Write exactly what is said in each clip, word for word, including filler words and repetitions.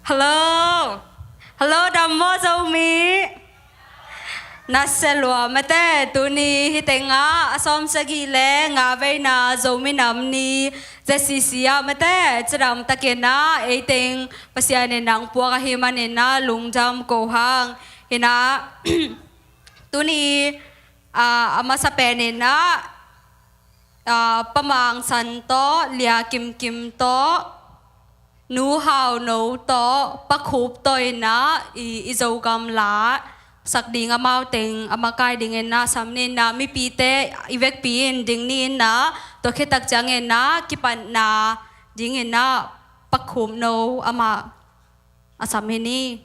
Hello. Hello, dam maw Zomi? Nasia lua mate, tuni hi tengah a sawm sagih le nga veina Zomi Nam Ni Z C C ah mate, cidam takin ah ei teng Pasian in nang puak ahi manin ah lungdam ko hang. Hi nah, tuni, ah, a masa penin ah, ah, Pa Mang San tawh, Lia Kim Kim tawh, Nu Hau No tawh, Pa Khup tawh in ah i, i Zogam la sak ding amau teng a makai dingin ah sam ni in ah, mipite i vekpi in ding ni in ah, tua khit tak ciangin ah kipatna dingin ah Pa Khup No amah a sam hi ni.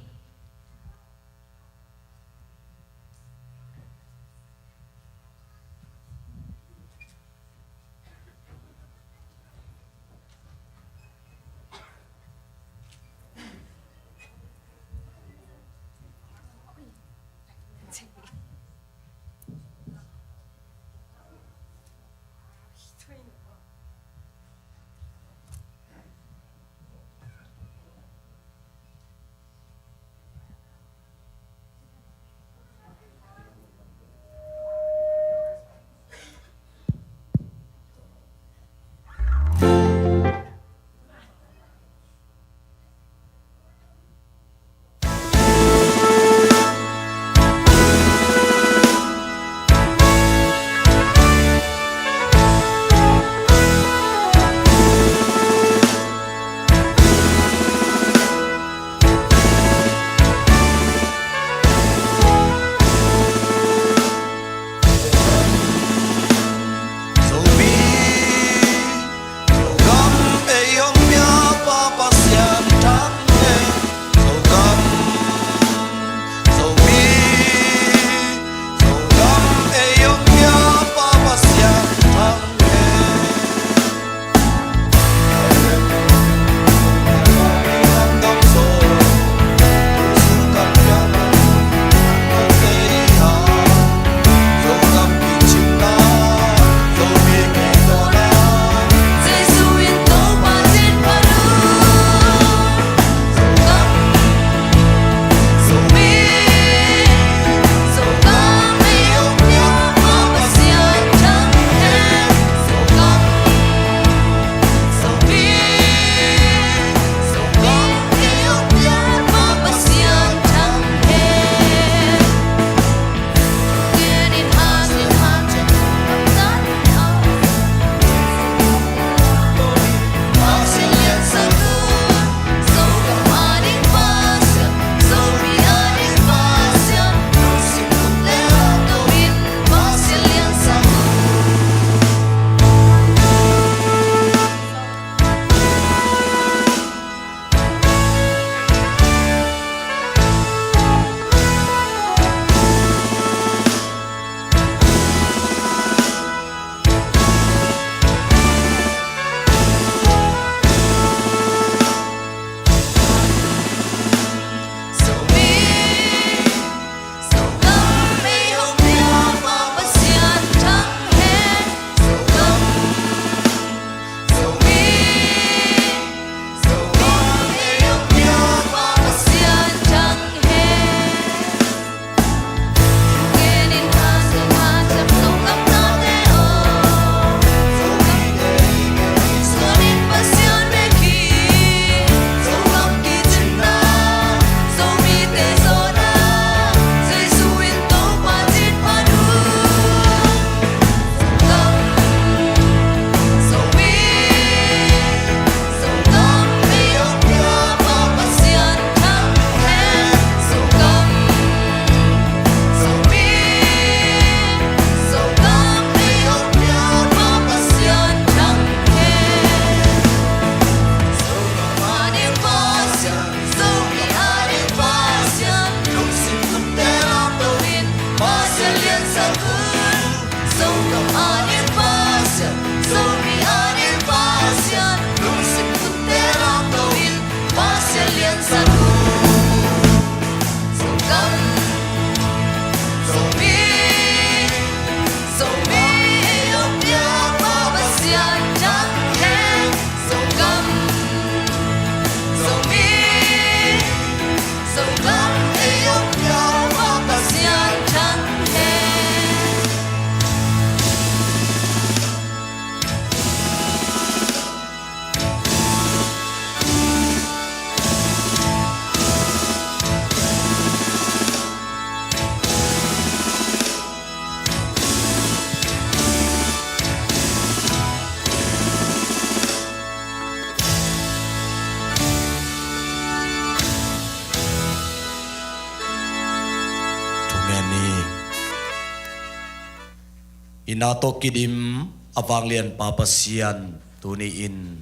Ina tawh kidim a vanglian Pa Pasian, tuni-in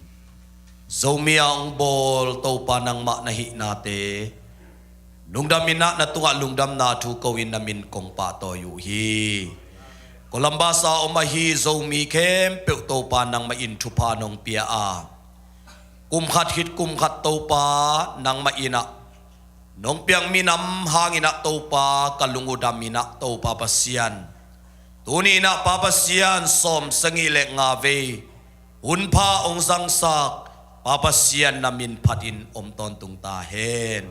Zomi a hong bawl Topa nangmah na hihnate lungdam inah, na tungah lungdamna thu ko-in na min kong pahtawi uh hi. Columbus a om ahi Zomi khempeuh Topa nangmah in thupha nong pia a, kum khat khit kum khat Topa nangmah inah nong piak minam hang inah Topa ka lung uh dam inah Topa Pasian, tuni inah Pa Pasian sawm sagih le nga vei hunpha hong zangsak Pa Pasian na min phatin om tawntung ta hen.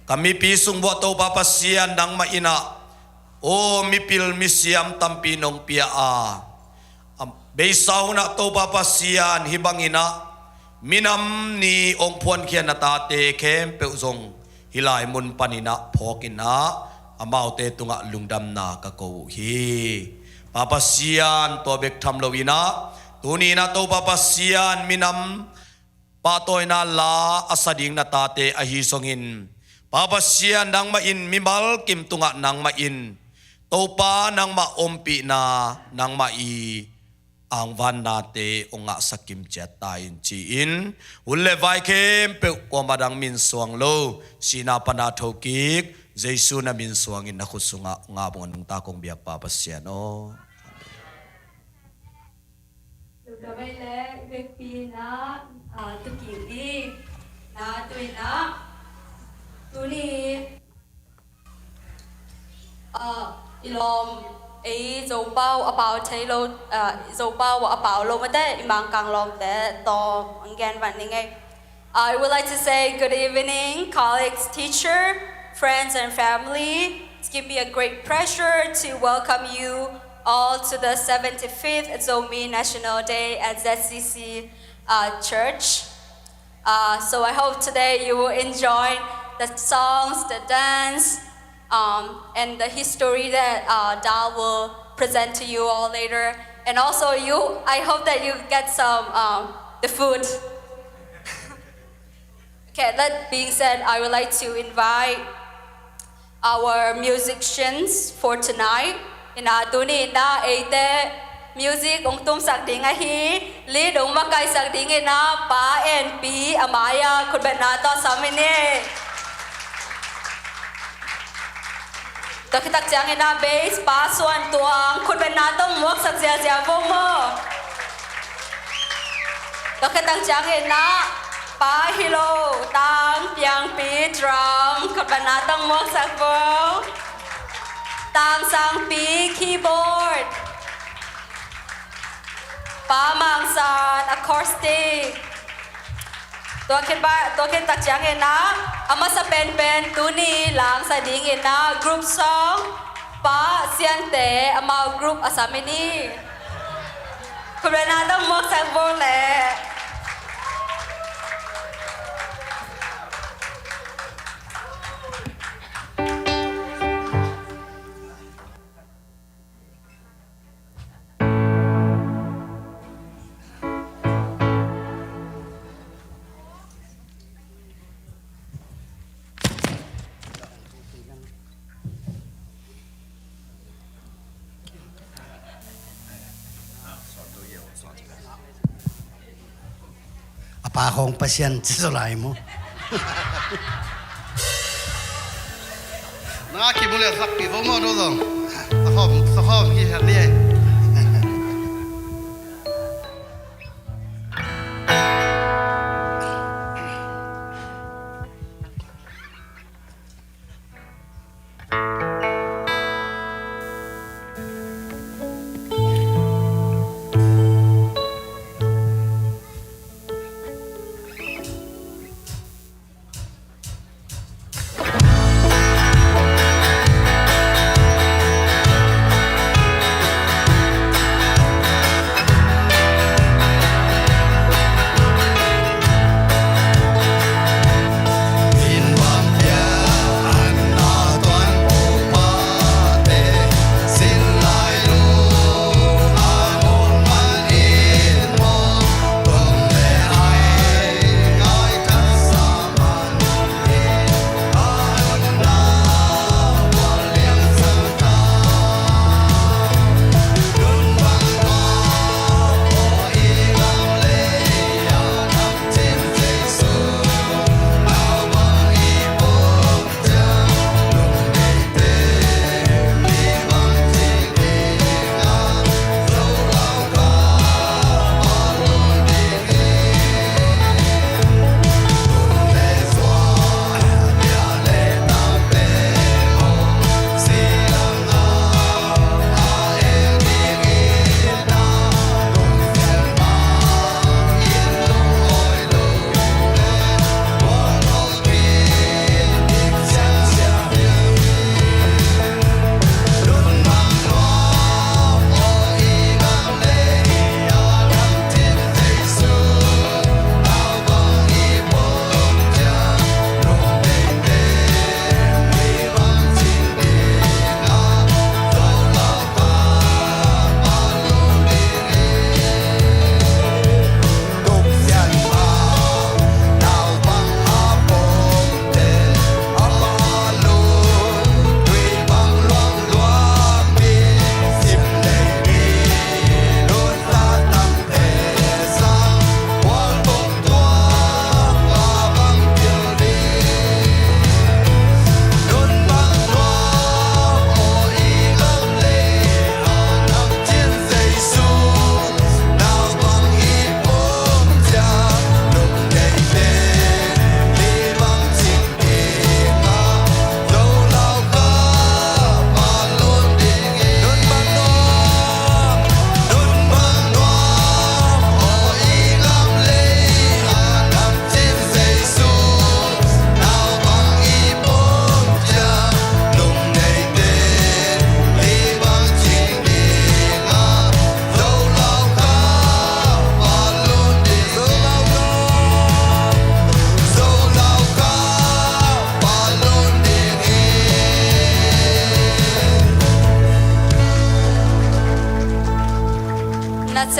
Ka mipi sung uah Topa Pasian nangmah inah aw mipil misiam tampi nong pia a, a beisa hunah Topa Pasian hih bang inah minam ni hong phuankhia na tate khempeuh zong hih lai mun pan inah phawk inah amaute tungah lungdamna ka ko uh hi. Pa Pasian, tua bek tham lo inah tuni inah Topa Pasian minam pahtawina la a sa ding na tate ahi zongin, Pa Pasian nangmah in mimal kim tungah nangmah in Topa nangmah ompihna, nangmah i angvannate hong ngahsak kim ciat ta in ci-in, hun le vai khempeuh kuamah dang min suang lo, sihna pana thokik Jesu na min suangin na khut sungah ngah bawng a nungta kong biak Pa Pasian aw. Lungdam ei le i vekpi na, ah, tukim i na tuina tuni, ah, i lawm ei Zopau a pau thei lo, ah, Zopau a pau lo mate i Mangkang lawmte tawh ang gen van ning ei. I would like to say good evening, colleagues, teacher, friends, and family. It's given me a great pleasure to welcome you all to the seventy-fifth Zomi National Day at Z C C, uh, Church. Uh, so I hope today you will enjoy the songs, the dance, um, and the history that, uh, Dal will present to you all later. And also, you, I hope that you get some, um, the food. Okay, that being said, I would like to invite our musicians for tonight. Ina tuni ina eite music hong tumsak ding ahi, lead hong makaisak ding ina Pa En Pi a mai-ah khutbetna tawh sam in ei. Tua khit tak ciangin ah bass Pa Suan Tuang khutbetna tawh muaksak ziazia vo maw. Tua khit tak ciangin ah Pa Hilo Tang Piangpi drum khutbetna tawh muaksak vo. Tang Sangpi keyboard. Pa Mang San acoustic. Tua khit ba, tua khit tak ciangin ah a masa penpen tuni langsa dingin ah group song Pa Siante amau group a sam in ei. Khutbetna tawh muaksak vo leh. A pa khawng Pasian ci zaw lai maw. Na kimu le sakpi vo maw, do zong. Sakhawm, sakhawm hi hel ni ei.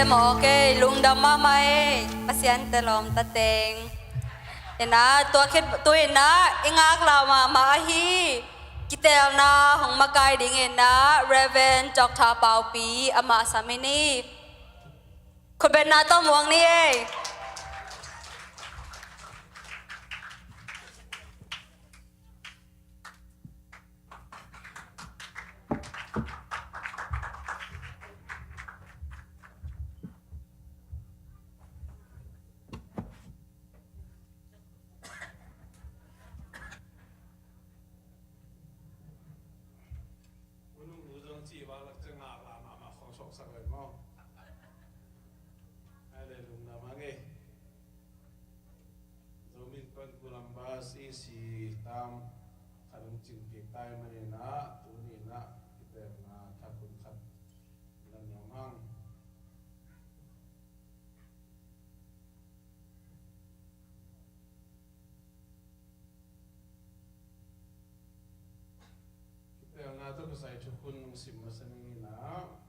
Maw, ok, lungdam mahmah ei, Pasian te lawm ta teng. Inah, tua khit, tu inah i ngaklah mahmah ahi, kiteelna hong makai ding inah Reverend Doctor Paupi amah sam in hi. Khutbetna tawh muang ni ei. Unung nu zong ci bang lak ciang ngaklah mahmah khong suaksak lai maw. Ai le lungdam a ngei. Zomi Innkuan Columbus E C tam khat hong cing kik tai manin ah tuni in ah kiteelna thak hun khat la nuam hang. Kiteelna tawh kisai thukhun hong sim masa ning in ah.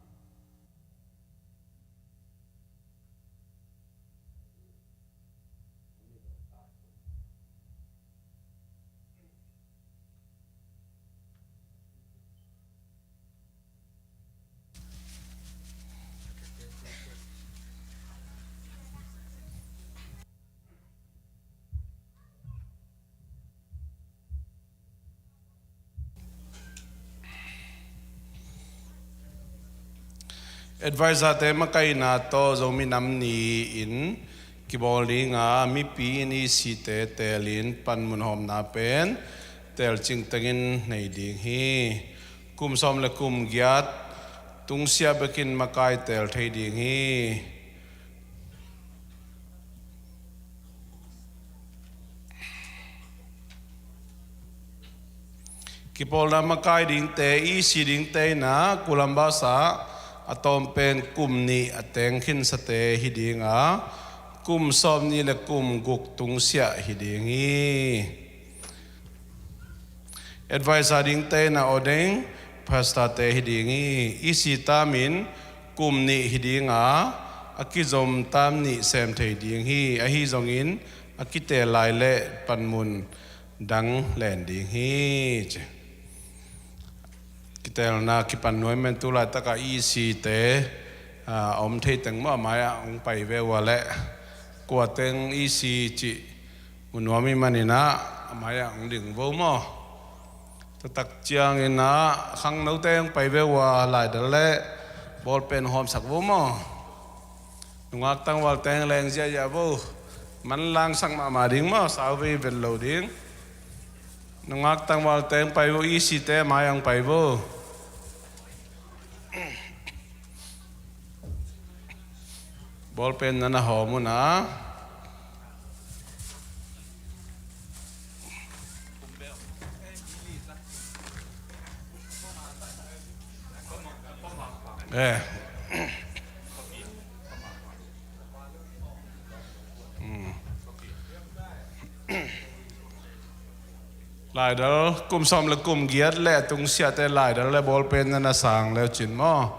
Advisor te makaihna tawh Zomi Nam Ni in kibawl ding a, mipi in E C te teelin panmun hawmna pen teelcing tengin nei ding hi. Kum sawm le kum giat tungsiah bekin makai teel thei ding hi. Kipawlna makai dingte, E C dingte in ah Columbus ah a tawm pen kum nih a teng khinsate hi ding a, kum sawmnih le kum guk tungsiah hi ding hi. Advisor dingte in ah ordained pastor te hi ding hi. E C tam in kum nih hi ding a, a kizom tam nih sem thei ding hi. Ahi zongin a kiteel lai le panmun dang len ding hi ci. Kiteelna kipan nuam men, tu laitak ah E C te, ah, om thei teng maw, a mai ah hong pai ve ua leh kua teng E C cih mu nuam i hih manin ah a mai ah hong ding vo maw. Taktak ciangin ah khangnote hong pai ve ua, laidal le bawlpen hawmsak vo maw. Nungak tangval teng leng ziahziah vo. Manlangsak mahmah ding maw, sauvei vet lo ding. Nungak tangval teng pai vo, E C te mai ah hong pai vo. Bawlpen na na hawm un ah. Eh. Hmm. Laidal kum sawm le kum giat le a tungsiahte laidal le bawlpen na na sang le uh cin maw.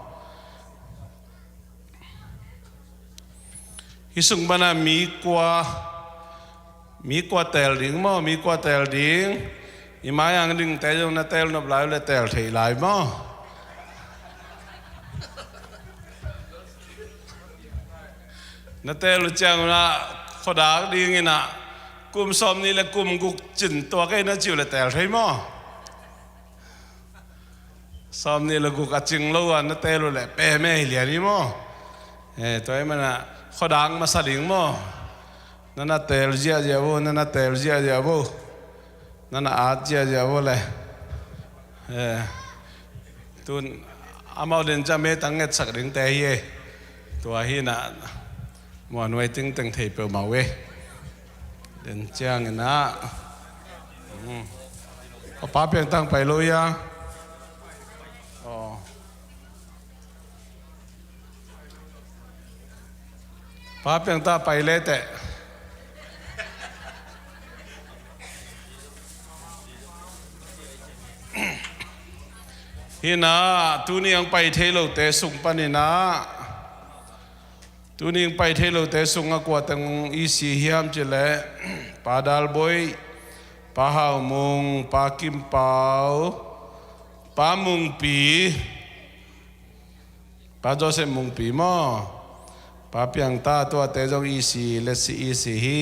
Hih sung pan ah mi kua, mi kua teel ding maw, mi kua teel ding. I mai ah dingte zong na teel nop lai uh leh teel theih lai maw. Na teel uh ciang un ah khuadak dingin ah kum sawmnih le kum guk cin tuak ei na ci uh leh teel thei maw. Sawmnih le guk a cing lo a na teel uh leh pem ei lian hi maw. Eh, tua ahih manin ah khuadak masa ding maw. Na na teel ziahziah vo, na na teel ziahziah vo. Na na at ziahziah vo le. Eh, tun amau den ciang metang ngetsak dingte hi e. Tua hi in ah muanhuai tingteng thei peuhmah uh e. Den ciangin ah. Hmm. A pa piangtang pai lo hia? Aw. Pa piangtang pai le teh. Hi in ah tuni hong pai thei lote sung panin ah Tuning pai thei lote sungah kua teng i si hiam cih leh, Pa Dal Boih, Pa Hau Mung, Pa Kim Pau, Pa Mung Pi, Pa Joseph Mung Pi maw, Pa Piang Ta, tuate zong i si, let's see, i si hi.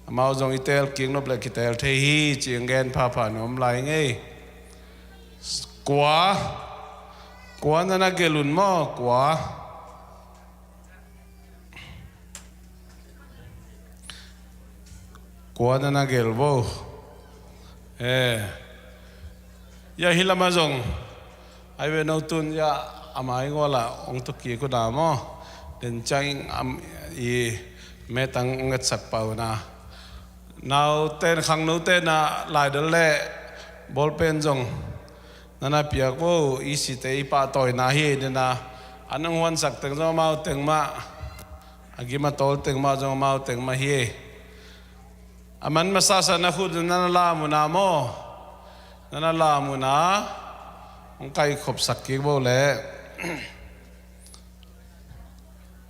Amau zong i teel kik nop leh kitel thei hi, ci-in gen phapha nuam lai ing ei. Kua, kua na na gelh un maw, kua. Kua na na gelh vo. Eh. Ya hih lamah zong ai ve no tun ya ama i gualah ong tuk kik uh na maw. Den ciang i metang ong etsak pah uh na. Nauten, khangnote na laidal leh bawlpen zong na na piak vo, i site i pahtawina hi. Dena an ong huansak teng zong amau teng mah, a gim a tawl teng mah zong amau teng mah hi. A man masasa na khut na na lam uh na maw, na na lam uh na, ong kaikhopsak kik vo leh.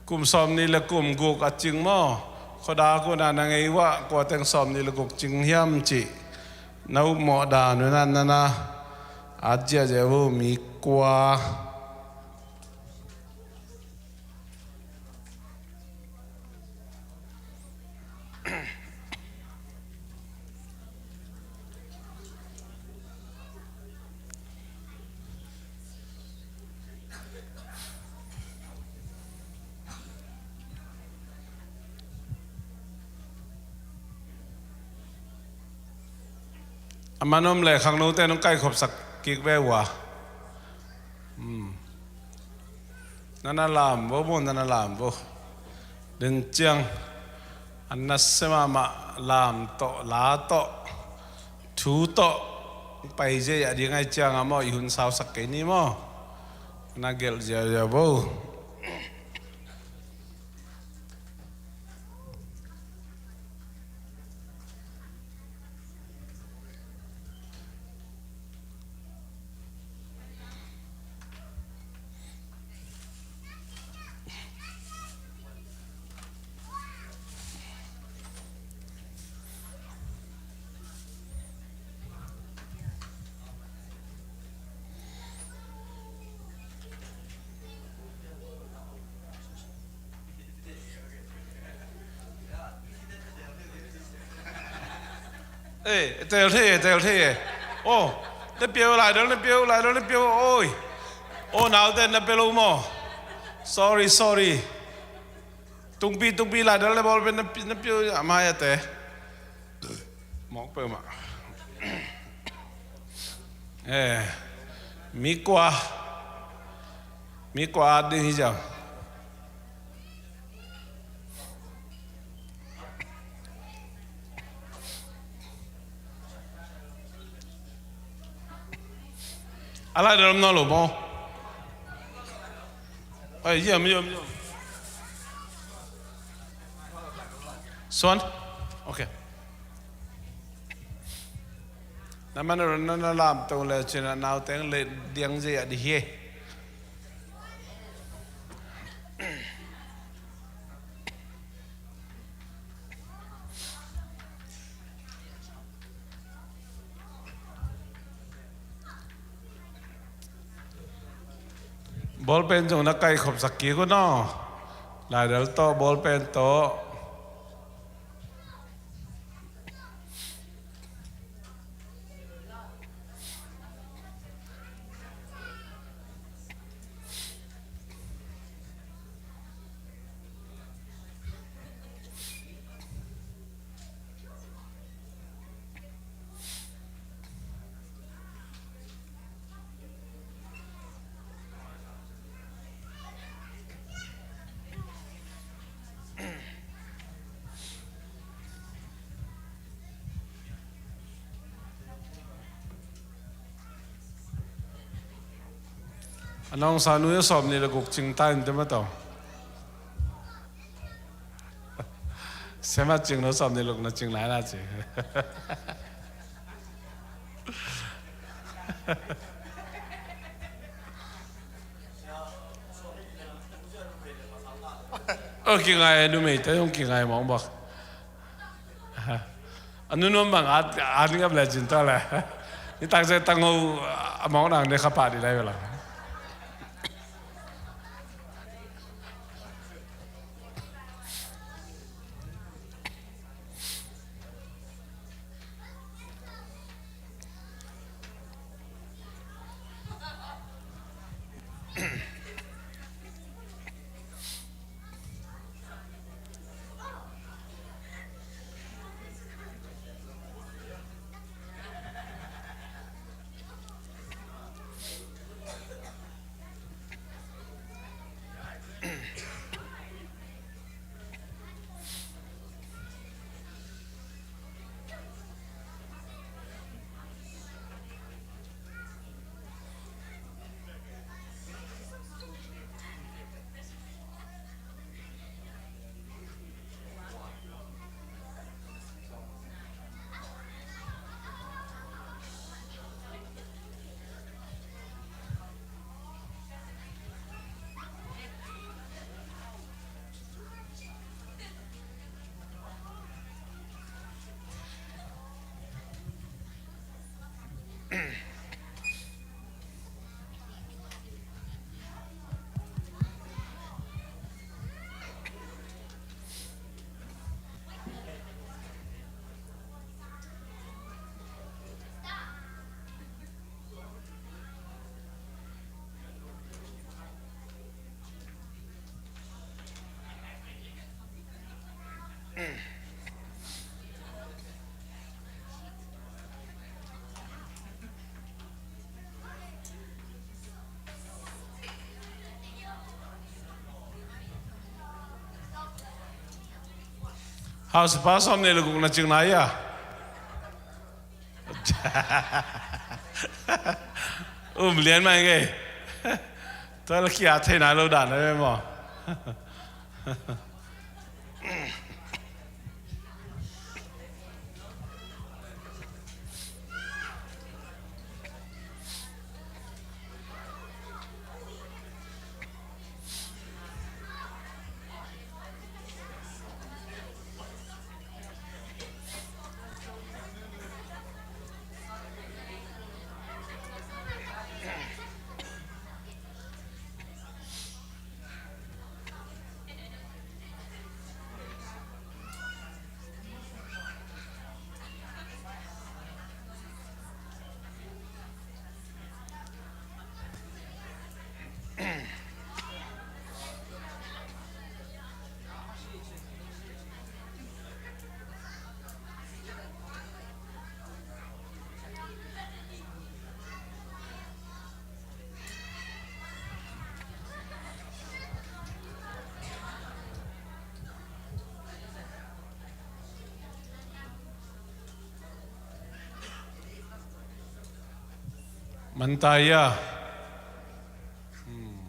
Kum sawmnih le kum guk a cing maw? Khuadak uh na na ngei uh ah, kua teng sawmnih le guk cing hiam cih na upmawh dan uh na, na na at ziahziah uh, mi kua. A man om leh khangnote nong kaikhopsak kik ve uh a. Hmm. Na na lam vo maw, na na lam vo. Den ciang a nasia mahmah, lam tawh, la tawh, thu tawh pai ziahziah ding ahih ciangah maw, i hun sausak kei ni maw. Na gelh ziahziah vo. Eh, tel thei e, tel thei e. Oh, na pia uh, laidal na pia uh, laidal na pia uh, oi. Oh, naute na pia lo maw. Sorry, sorry. Tungpi, tungpi, laidal le bawlpen na pi-, na pia uh, a mai a te. Mawk peuhmah. Eh, mi kua. Mi kua at ding hi ziau. A laidal om nawn lo maw? Ai, yam, yam, yam. Suan? Ok. Na man na, na lam tong le cin a nauteng le diang zei a di hi. Bawlpen zong na kaikhopsak kik un aw. Laidal tawh, bawlpen tawh. A nong sa nu sawm nih le guk cing ta in te ma tawh. Sema cing lo sawm nih luk na cing lai na ci. Oi, kingai, numeite zong kingai mawng bawk. A nunuam bang at, at ngap le cin ta le. Nitak zia tangho a mawng nang ne kha pah di lai bela. Hausa pa sawm nih le guk na cing nai a. Um lian mai ngei. Tua la kia thei nai lo dan na ve maw. Mantai a. Hmm.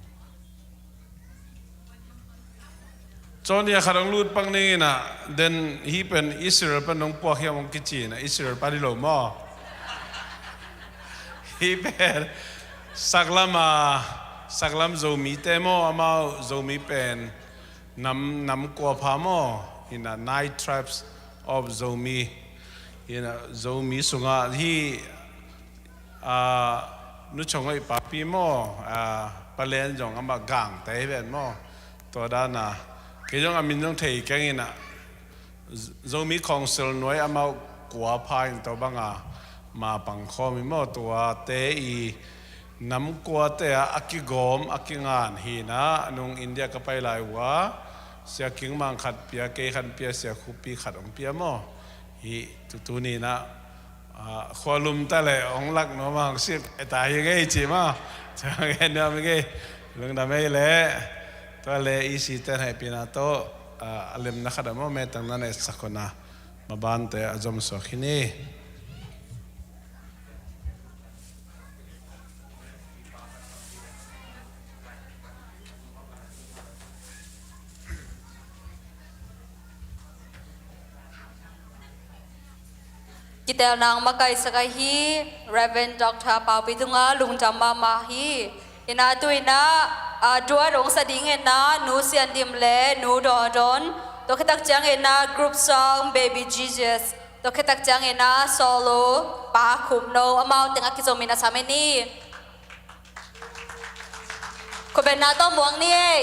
Cawnia khat hong lut pang ning in ah, den hih pen Israel pan hong puak hiam hong kici in ah, Israel pan hi lo maw? Hih pen saklam a, saklam Zomite maw, amau Zomi pen nam, nam kua pha maw? In ah, nine tribes of Zomi. In ah, Zomi sungah hih, a, Nu Chong Hoih papi maw, a, Palen zong amah Gangte hi ven maw? Tua dan a, kei zong a min zong thei keng in ah, Z-, Zomi Council nuai amau kua pha in tua bang a, ma pang khawm hi maw? Tuate i nam kuate ah a kigawm, a kingan hi in ah, nung India ka pai lai uh a, Sia King Mang khat pia, kei khat pia, Sia Khupi khat hong pia maw? Hih tutu ni in ah, a, khualum ta le hong lak nuam a hong sik ta hi ngei ci maw. Ciang en nuam hi ngei. Lungdam ei le. Tua le i site hehpihna tawh, a, a lemna khat a maw, metang na na etsak hun a, mabante a zom suak hi ni. Kitelna hong makaisak ahi Reverend Doctor Paupi tungah lungdam mahmah hi. In ah tu in ah A, duet hong sa ding hi na, Nu Sian Dim le Nu Dawn Dawn. Tua khit tak ciangin na group song Baby Jesus. Tua khit tak ciangin na solo Pa Khum No. Amau teng a kizomin a sam hi ni. Khut beng na tawh muang ni ei.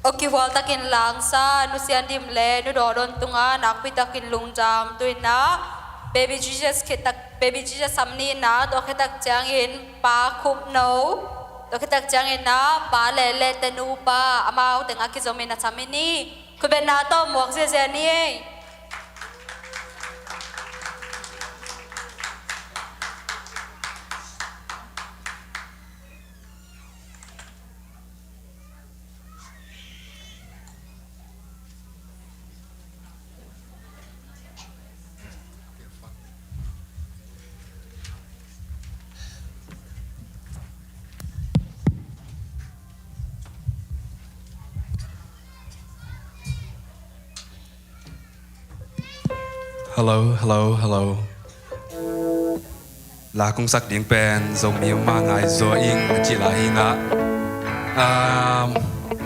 Tawh kihual takin langsa Nu Sian Dim le Nu Daw Don tungah nakpi takin lungdam. Tu-in ah Baby Jesus khit tak, Baby Jesus sam nihna, tua khit tak ciangin Pa Khup No, tua khit tak ciangin ah Pa Leh Leh te nupa, amau tengah kizomin a sam i ni. Khutbetna tawh muak ziazia ni ei. Hello, hello, hello. La kong sak ding pen Zomi mah ngai zaw ing a cih la hi ing ah, um,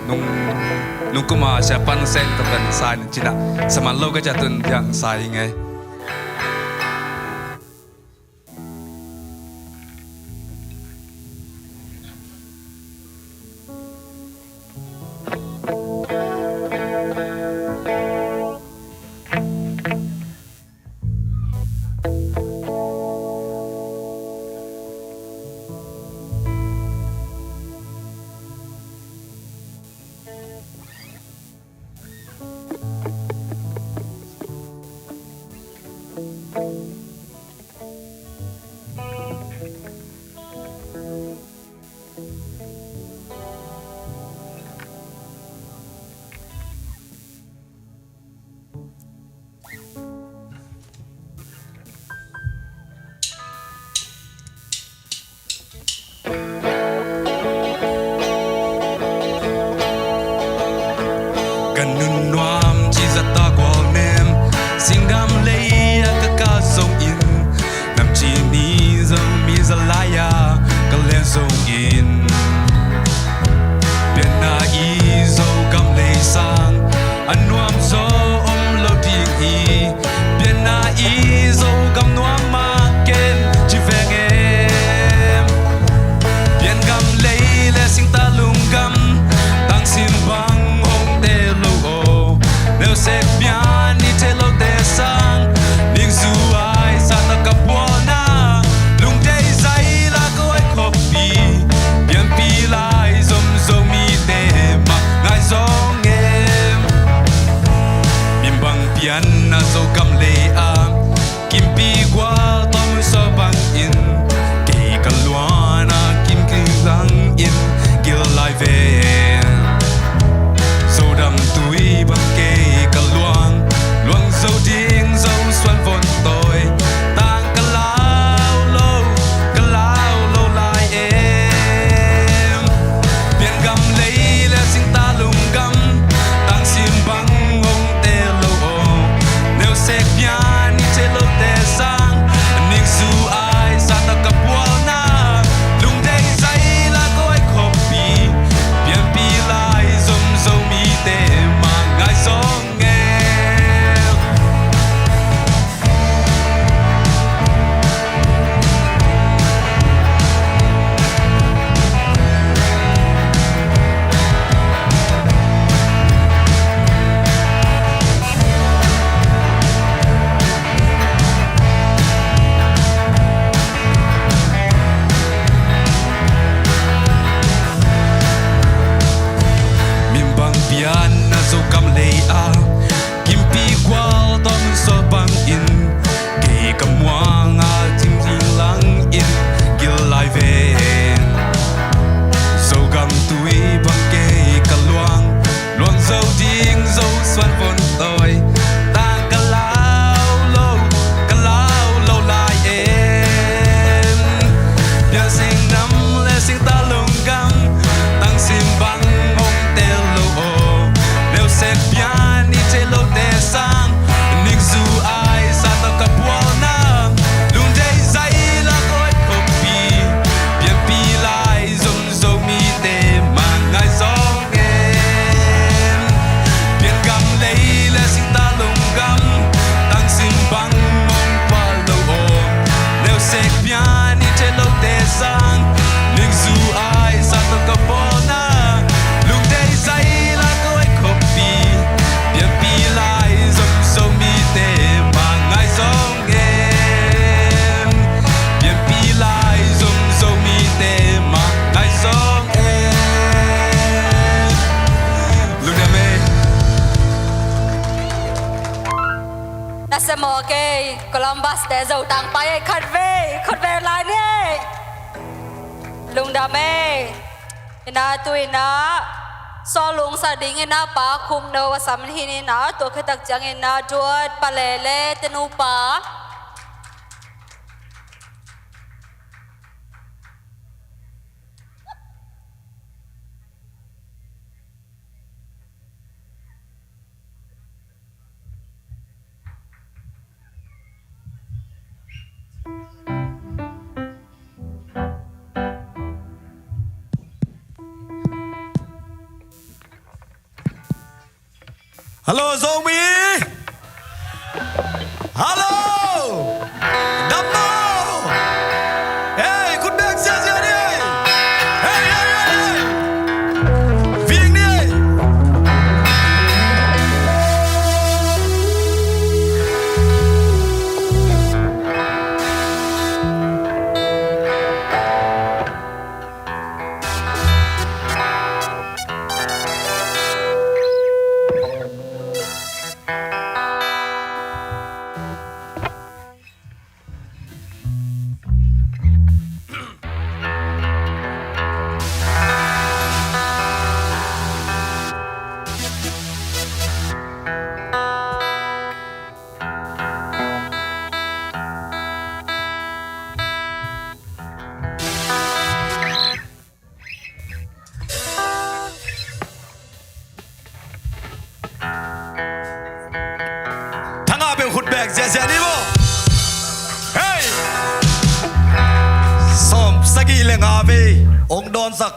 nung, nung kum a sia pan seng ta pen sa in cih na, sa man lo ka ciat un diang sa ing ei. Ka nun nuam ci zata gual nem, singgam lei a ka kah zongin, nam ci ni Zomi za lai a ka len zongin, pianna i Zogam lei sang a nuam zaw om lo ding hi. Pianna i Zogam nuam mah ken ci veng em. Piangam lei le singta lunggam, tangsim bang hong te lo aw. Neusek pia Semawh kei, Columbus te Zotang pai ei, khatvei, khatvei lai ni ei. Lungdam ei. Ina tu ina, sawlung sa ding ina pa Khum No a sam hi ina, tua khit tak ciang ina Duat Palele te nupa. Hallo Zomi. Hallo. Dam maw. Hei, khut beng ziahziah ni. Hei, hei, hei, hei. Ving ni. Thangah beng khut beng ziahziah ni maw. Hei. Sawm sagih le nga vei hong dawnsak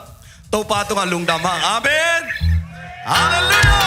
Topa tungah lungdam hang. Amen. Halleluiah.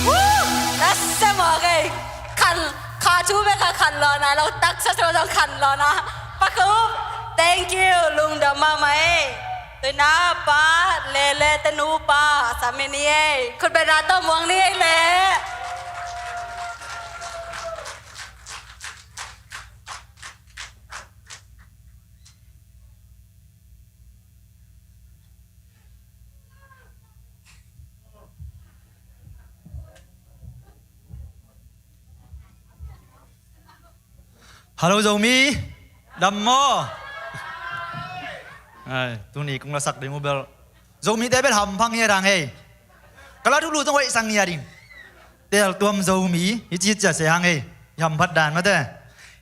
Woo! Nasa mawk ei. Khan, kha thu bek kha khan lo na, lo taksa thu zong khan lo na. Pakup, thank you, lungdam mahmah ei. Tuina pa, Lele te nupa, a sam i ni ei. Khutbetna tawh muang ni ei le. Hello Zomi, dam maw? Ai, tuni kong lasak ding uh bel Zomite bel hampha ngia dang ei. Ka la thulu zong hoih sang ngia ding. Teltuam Zomi hi ci cia se hang ei. Hamphat dan mate.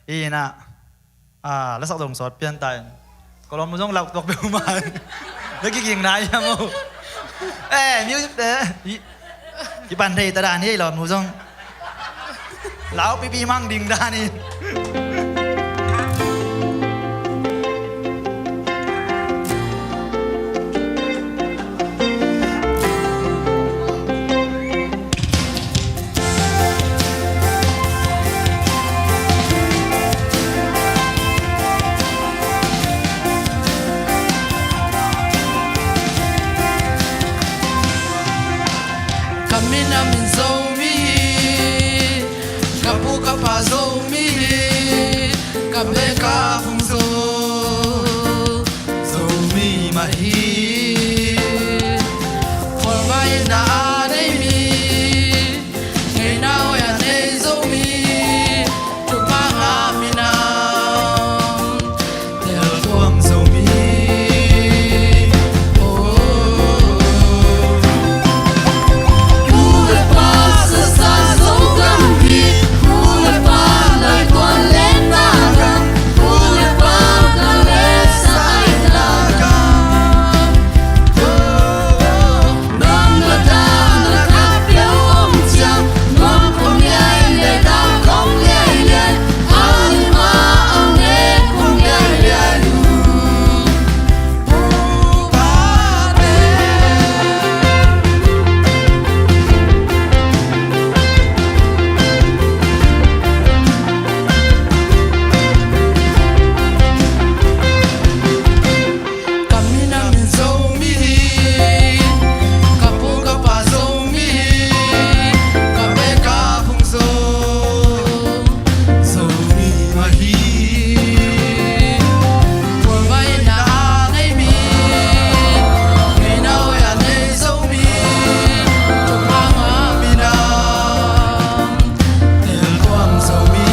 Ina. Ah, lasak zong sawt pian ta in. Ka lawm zong lau tuak peuhmah. Na kiging nai hiam aw? Eh, music te. Hi, kipan thei ta dan hi lawm zong. Lau pipi mang ding dan hi. Ka minam in Zomi hi, ka pu ka pa Zomi hi, ka beh ka phung Zo, Zomi mah hi. Khualmai na a nei mi, ngeina hoih a nei Zomi, thupha ngah minam, teltuam Zomi. Oh. Nu le pa sasa Zogam hi, nu le pa laituan lenna gam, nu le pa na le saina gam. Ka minam in Zomi hi, ka pu ka pa Zomi hi, ka beh ka phung Zo, Zomi mah hi. Khualmai na a nei mi, ngeina hoih a nei Zomi, thupha ngah minam, teltuam Zomi.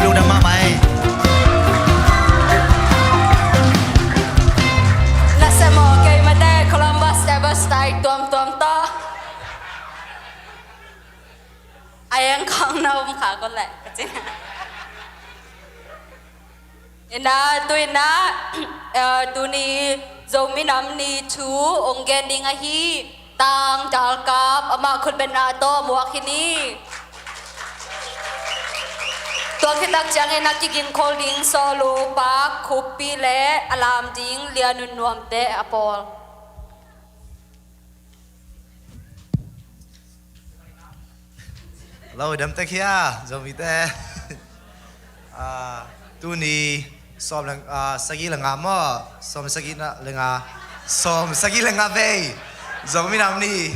Lungdam mahmah ei. Nasem aw, keimate Columbus Ever Style tuamtuam tawh a eng khawng na um kha ko leh ka ci. Ina, tu ina, eh, tuni Zomi Nam Ni thu ong gen ding ahi, Tang Talkap, amah khutbetna tawh muak hi ni. Tua khit tak ciangin a kigingkhol ding Solo, Pak, Khuppi le a lam ding Lia Nun Nuamte a pawl. Lo, dam tek hia, Zomite. Ah, Tuni sawm le, ah, sagih le nga maw, sawm sagih na le nga, sawm sagih le nga vei Zomi Nam Ni,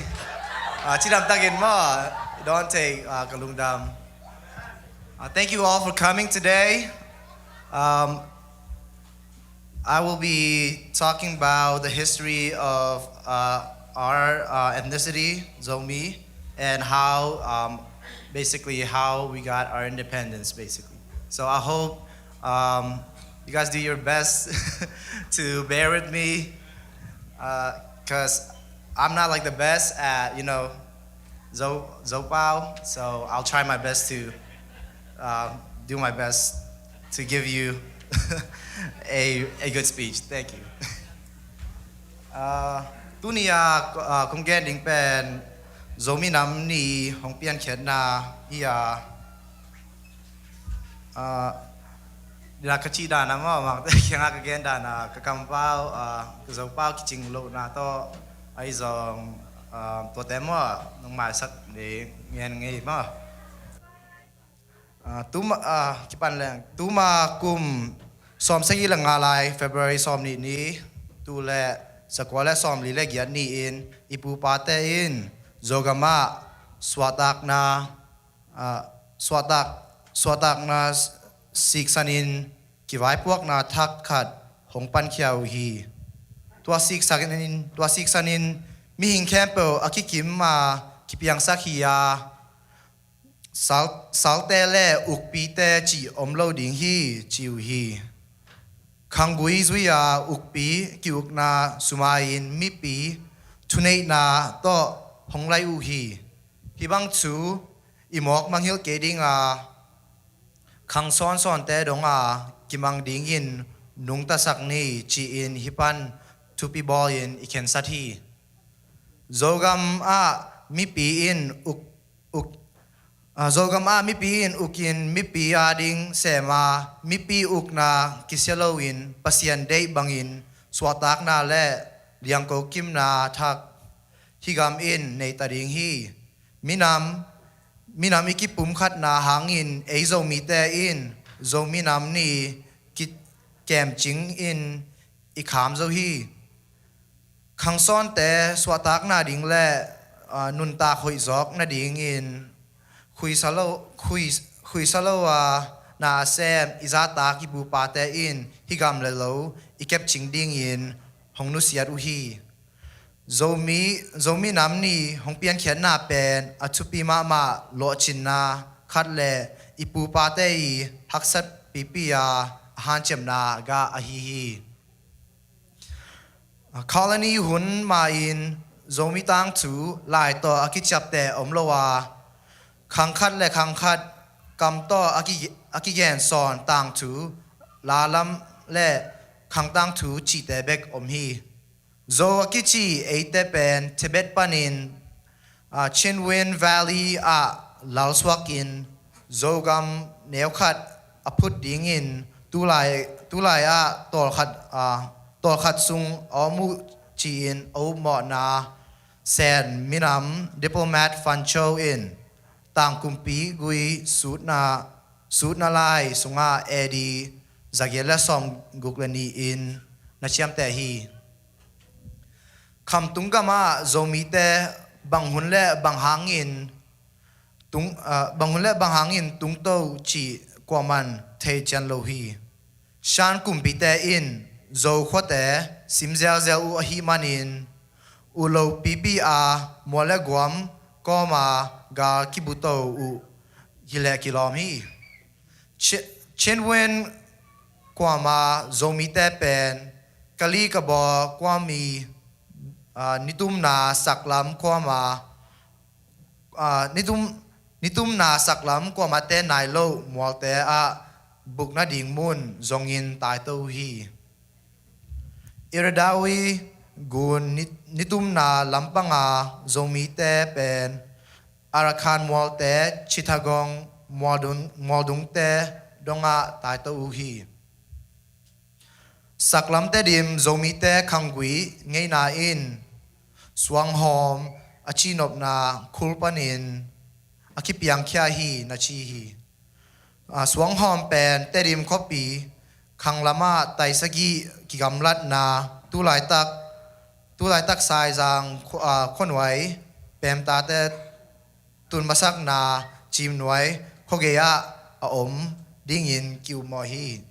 ah, cidam takin maw, don't take, ah, ka lungdam. Uh, thank you all for coming today. Um, I will be talking about the history of, uh, our, uh, ethnicity, Zomi, and how, um, basically how we got our independence, basically. So I hope, um, you guys do your best to bear with me, because I'm not, like, the best at, you know, Zo, Zopau. So I'll try my best to, uh, do my best to give you a, a good speech. Thank you. Uh, tuni a, uh, kong gen ding pen Zomi Nam Ni hong piankhiatna hi a, uh, dina ka cih dan a maw, mangte kiangah ka gen dan a, ka kampau, ah, ka Zopau kicing lohna tawh ahi zong, ah, tuate maw, nong maisak ding ngen ngei maw. Ah, tuma, ah, kipan leng, tuma kum sawm sagih le nga lai, February sawm nih ni, tu le zakua le sawm li le giat ni-in i pupate in Zogam ah suahtakna, ah, suahtak, suahtakna siksanin kivaipuakna thak khat hong pankhia uh hi. Tua siksanin, tua siksanin mihing khempeuh a kikim a kipiangsak hi a, sal, salte le ukpite cih om lo ding hi, ci uh hi. Khanggui zui-a ukpi ki-ukna sumai-in mipi thuneihna tawh hong lai uh hi. Hih bang thu i mawk mangngilh kei ding a, khang sawnsawnte dong a kimang dingin nungtasak ni, ci-in hih pan thupi bawlin i khensat hi. Zogam ah mipi in uk, uk, ah, Zogam ah mipi in ukin mipi ading sem a, mipi ukna kisia loin Pasian deih bangin suahtakna le liangko kimna thak hih gam in neita ding hi. Minam, minam i kipumkhatna hangin ei Zomite in Zomi Nam Ni ki, kemcing in i kham zo hi. Khangsawnte suahtakna ding le, ah, nuntak hoihzawk nadingin khuisa lo, khui, khuisa lo a na a sem i zahtak i pupate in hih gam le lo i kepcing dingin hong nusiat uh hi. Zomi, Zomi Nam Ni hong piankhiatna pen a thupi mahmah lawhcinna khat le i pupate i haksat pipi a, a hanciamna gah ahi hi. Colony hun ma-in Zomi tangthu lai tawh a kiciapteh om lo a, khang khat le khang khat kam tawh a ki, a kigensawn tangthu, lalam le khang tangthu cihte bek om hi. Zo a kici eite pen Tibet panin, ah, Chindwin Valley ah lalsuakin Zogam neukhat a phut dingin tulai, tulai ah tawlkhat, ah, tawlkhat sung a om uh ci-in a upmawhna Sen minam diplomat Fan Cho in tangkumpi gui sutna, sutna lai sungah A D zagiat le sawmguk le nih in na ciamteh hi. Khamtung gamah Zomite bang hun le bang hangin tung, ah, bang hun le bang hangin tungto cih kuaman thei cian lo hi. Shan kumpite in Zo khuate sim zelzel uh ahih manin uh lo pipi a mual le guam kawma gal kibuto uh hileh kilawm hi. Chi, Chindwin kuama Zomite pen Kali Kabaw kuami, ah, nitumna saklam kuama, ah, nitum, nitumna saklam kuamate nai lo mualte ah bukna ding mun zongin taito uh hi. Iradawi gun ni, nitumna lampanga Zomite pen Arakan mualte, Chittagong mualdung, mualdungte dongah taito uh hi. Saklam Tedim Zomite khanggui ngeina in suanghawm a cihnopna khul panin a kipiangkhia hi na ci hi. Suanghawm pen Tedim khuapi khanglamah taisagih kigamlatna, tulaitak tulaitak Saizang khuanuai pemtate tunmasakna Cimnuai khuagei ah a om dingin ki-ummawh hi.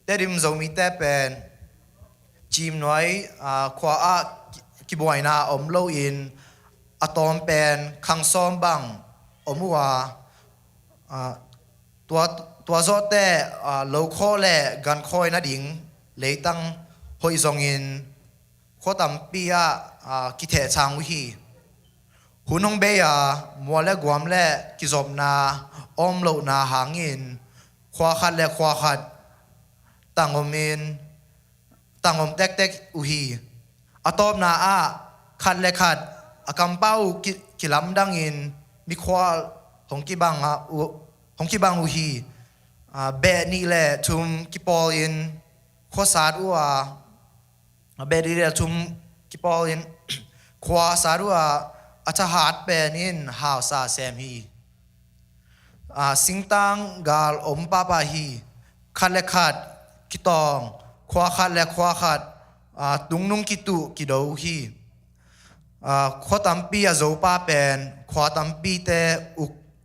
Tedim Zomite pen Cimnuai khua ah kibuaina om loin a tawm pen khang sawm bang om uh a, tua zawhteh lokhawh le gankhawh nading leitang hoih zongin khua tampi ah kithehchang uh hi. Hun hong bei a, mual le guam le kizopna om lohna hangin khua khat le khua khat tangom tektek uh hi. A tawpna ah khat le khat a kampau kilamdangin mikhual hong kibang uh hi. Beh nih le thum kipawlin khuasat uh a, beh nih le thum kipawlin khuasat uh a, a thahat pen in hausa sem hi. Singtang gal om pahpah hi. Khat le khat kitawng, khua khat le khua khat tungnung kituh kido uh hi. Khua tampi a zopa pen khua tampite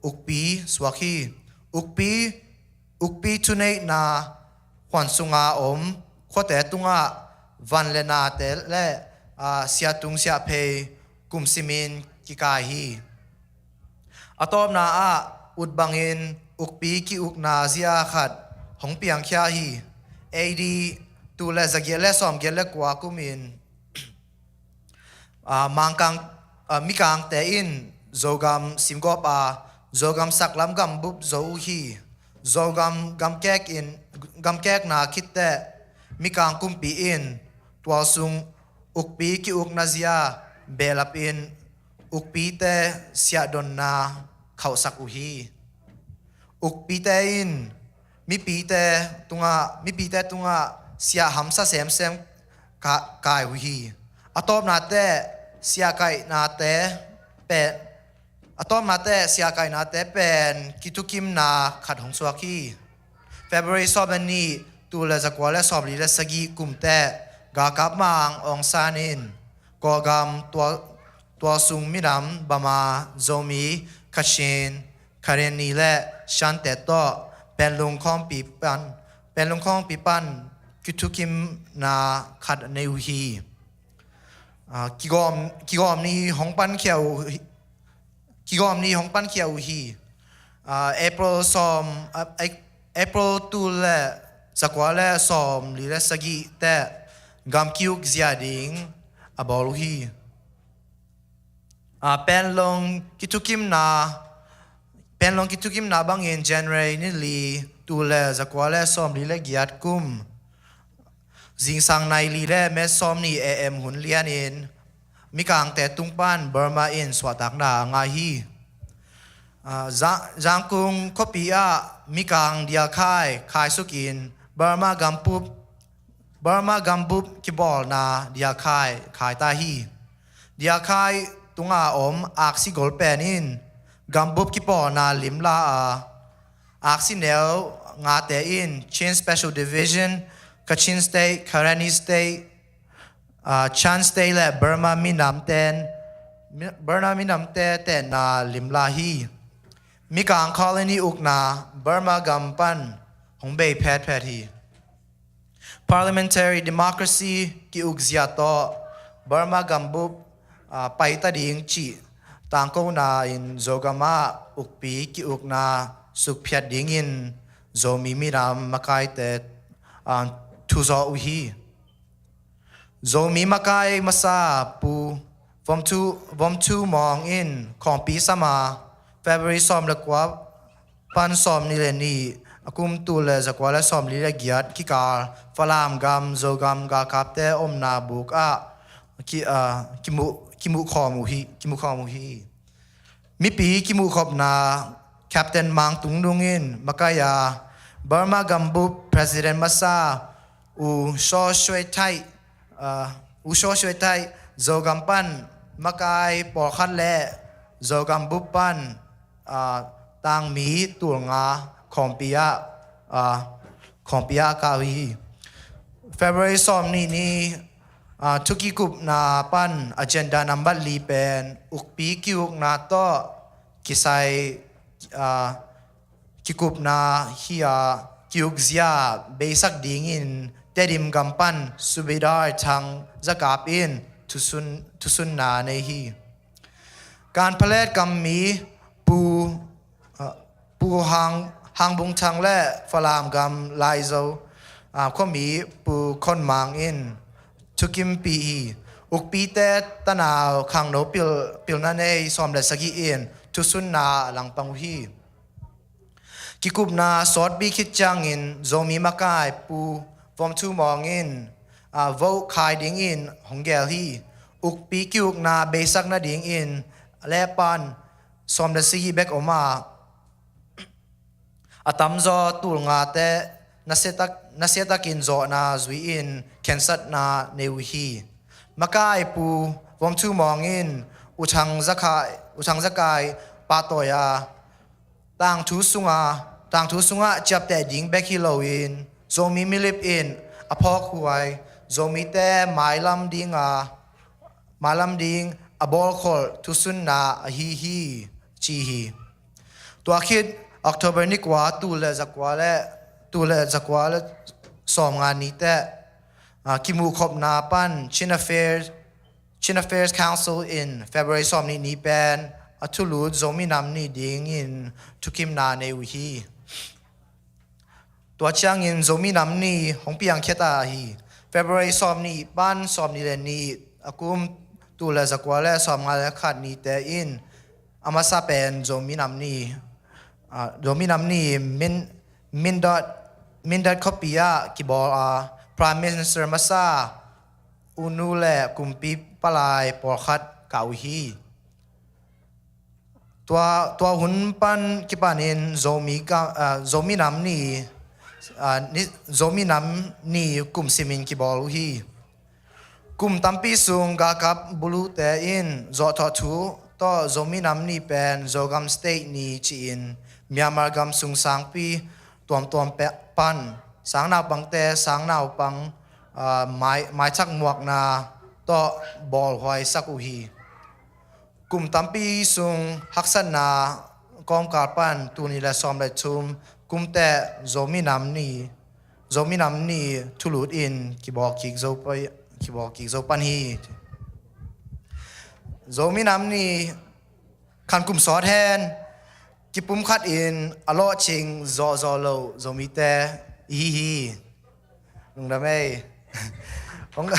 ukpi suak hi. Ukpi ukpi thuneihna huan sunga om khuate tungah van le nate le siahtung siahphei kumsimin kikai hi. A tawpna ah ut bangin ukpi ki-ukna zia khat hong piangkhia hi. A D tul le zagiat le sawmgiat le kua kumin Mangkang Mikangte in Zogam simgawp a, Zogam saklam gambup zo uh hi. Zogam gamkek in gamkekna khitteh Mikang kumpi in tualsung ukpi ki-ukna zia behlapin ukpite siahdonna khauhsak uh hi. Ukpite in mipite tungah mipite tungah siah hamsa semsem kai uh hi. A tawpnate siahkaihnate pen a tawpnate siahkaihnate pen kithukimna khat hong suak hi. February sawm le nih tul le zakua le sawmli le sagih kumteh galkap mang Aung San in Kawlgam tualsung minam Bama, Zomi, Kachin, Karenni le Shante tawh Penlung khawmpi pan Penlung khawmpi pan kithukimna khat nei uh hi. Kigawm ni hong pankhia uh kigawm ni hong pankhia uh hi. April sawm April tul le zakua le sawmli le sagih teh gam ki-uk zia ding a bawl uh hi. Penlong kithukimna Penlong kithukimna bangin January ni li tul le zakua le sawmli le giat kum zingsang nai li le met sawm ni A M hun lianin Mikangte tung pan Burma in suahtakna a ngah hi. Zangkung khuapi ah Mikang diakhai khaisukin Burma gambup Burma gambup kibawlna diakhai khaita hi. Diakhai tunga om aksi gol pen in gambup kipawlna limla a, aksi neu ngate in Chin Special Division, Kachin State, Karenni State, Chan State le Burma minamten Burma minamte tenna limla hi. Mikang colony ukna Burma gam pan hong bei phetphet hi. Parliamentary democracy ki-uk zia tawh Burma gambup paita ding cih tangkona in Zogam ah ukpi ki-ukna sukphiat dingin Zomi minam makaite thuzawh uh hi. Zomi makai masa Pu Vom Thu Mawng in khawmpi sama February sawm le kua pan sawm ni le nih a kum tul le zakua le sawmli le giat kikal Falam gam Zogam galkapte omna buk ah kimuhkhawm uh hi. Mipi kimuhkhopna Captain Mang Tung Nung in makai a, Burma gambup President masa U Shaw Shwe Thai U Shaw Shwe Thai Zogam pan makai pawlkhat le Zogam bup pan tangmi tulnga khawmpi ah, ah, khawmpi ah kah uh hi. February sawmnih ni, ah, thukikupna pan agenda nambat li pen ukpi kiukna tawh kisai, ah, kikupna hi a, kiukzia beisak dingin Tedim gam pan Subedar Thang Za Kap in thusun, thusunna nei hi. Kanphalet kammi Pu, ah, Pu Hang, Hang Bung Thang le Falam gam Laizo, ah, khuami Pu Khon Mang in thukimpih hi. Ukpite tanau khangno pil, pilna nei sawm le sagih in thusunna langpang uh hi. Kikupna sawtpi khit ciangin Zomi makai Pu Vom Thu Mawng in, ah, vote khai dingin hong gel hi. Ukpi kiukna beisak nadingin lepan sawm le sagih bek om a, a tamzaw tulngate nasiatak, nasiatakin zawhna zui-in khensatna nei uh hi. Makai Pu Vom Thu Mawng in U Thang Za Kai, U Thang Za Kai pahtawi a, tangthu sunga, tangthu sungah ciapteh ding bek hi loin Zomi milip in a phawkhuai Zomite mailam dinga, mailam ding a bawlkholh thusunna ahi hi, ci hi. Tua khit October ni kua, tul le zakua le, tul le zakua le sawmnga ni teh, ah, kimuhkhopna pan Chin Affairs, Chin Affairs Council in February sawmnih ni pen a thulut Zomi Nam Ni dingin thukimna nei uh hi. Tua ciangin Zomi Nam Ni hong piangkhia ta hi. February sawmnih pan sawmnih le nih a kum, tul le zakua le sawmnga le khat nite in a masa pen Zomi Nam Ni, ah, Zomi Nam Ni Min, Mindat, Mindat khuapi ah kibawl a, Prime Minister masa U Nu le kumpi palai pawlkhat kah uh hi. Tua, tua hun pan kipanin Zomi ka, ah, Zomi Nam Ni, ah, ni, Zomi Nam Ni kum simin kibawl uh hi. Kum tampi sung galkap bulute in zawhthawh thu tawh Zomi Nam Ni pen Zogam State Ni ci-in Myanmar gam sung sangpi tuamtuam pe, pan sangnaupangte, sangnaupang, ah, mai, maithak muakna tawh bawlhuaisak uh hi. Kum tampi sung haksatna kawmkal pan tul nih le sawm le thum kum teh Zomi Nam Ni, Zomi Nam Ni thulut in kibawl kik zo pa, kibawl kik zo pan hi. Zomi Nam Ni khan kum sawt hen, kipumkhat in a lawhcing zawhzawh loh Zomite i hi hi. Lungdam ei. Hong,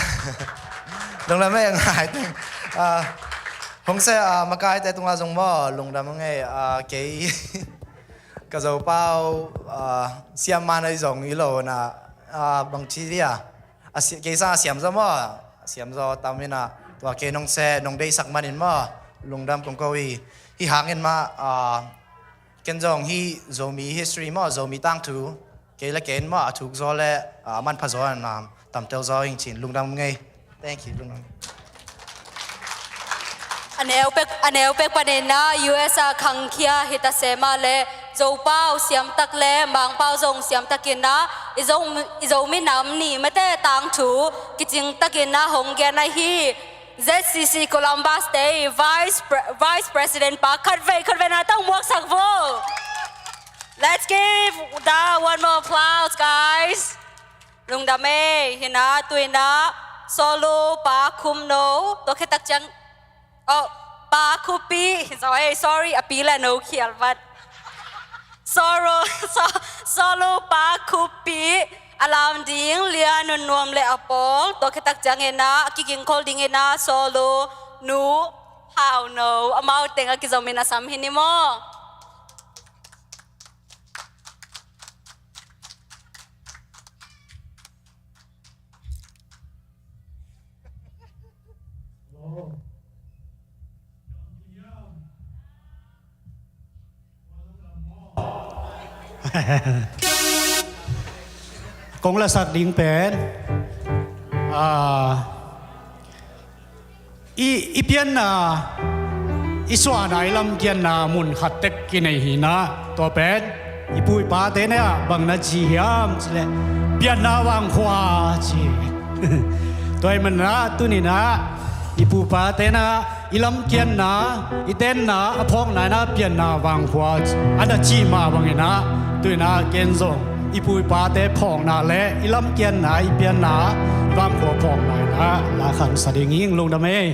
lungdam ei, a ngai teng. Ah, hong se, ah, makaite tungah zong maw, lungdam ei, ah, kei ka zopau, ah, siamma na i zong i lo na, ah, bang ci dia. A si, kei sang a siam zaw maw, a siam zaw tam ina, tua kei nong se, nong deihsak manin maw, lungdam kong ko hi. Hi hangin mah, ah, ken zong hi Zomi history maw, Zomi tangthu, kei le ken maw, a thuk zaw le, ah, a manpha zaw na, tamtel zaw ing cin, lungdam ngei. Thank you, lungdam. A neu pek, a neu pek panin na U S a khangkhia hi ta se mah le, Zopau siamtak le Mangpau zong siamtakin na, i Zo, i Zomi Nam Ni mate tangthu kicingtakin na hong gen ahi. Z C C Columbus te Vice Pre-, Vice President pa khatvei, khatvei na tang muaksak vo. Let's give the one more applause, guys. Lungdam ei, hi na, tui na, Solo pa Khum No, tua khit tak ciang, oh, pa Khupi, sorry, sorry, a pi le no khial vat. Solo, so, Solo pa Khupi, a lam ding, Lia Nun Nuam le a pawl, tua khit tak ciang ina, a kigingkhol ding ina, Solo nu Hau No, amau teng a kizomin a sam hi ni maw. Kong lasak ding pen, ah, i, i pianna, i suahna, i lamkiatna mun khat tek kinei hi in ah, tua pen i pu i pate in ah bang na ci hiam cih leh, pianna vangkhua ci. Tua ahih manin ah tuni in ah i pu i pate in ah i lamkiatna, i tenna a phawkna in ah pianna vangkhua a na cih mah bangin ah, tuni in ah ken zong i pu i pate phawkna le i lamkiatna, i pianna, i vangkhua phawkna in ah la khansa ding hi ing. Lungdam ei.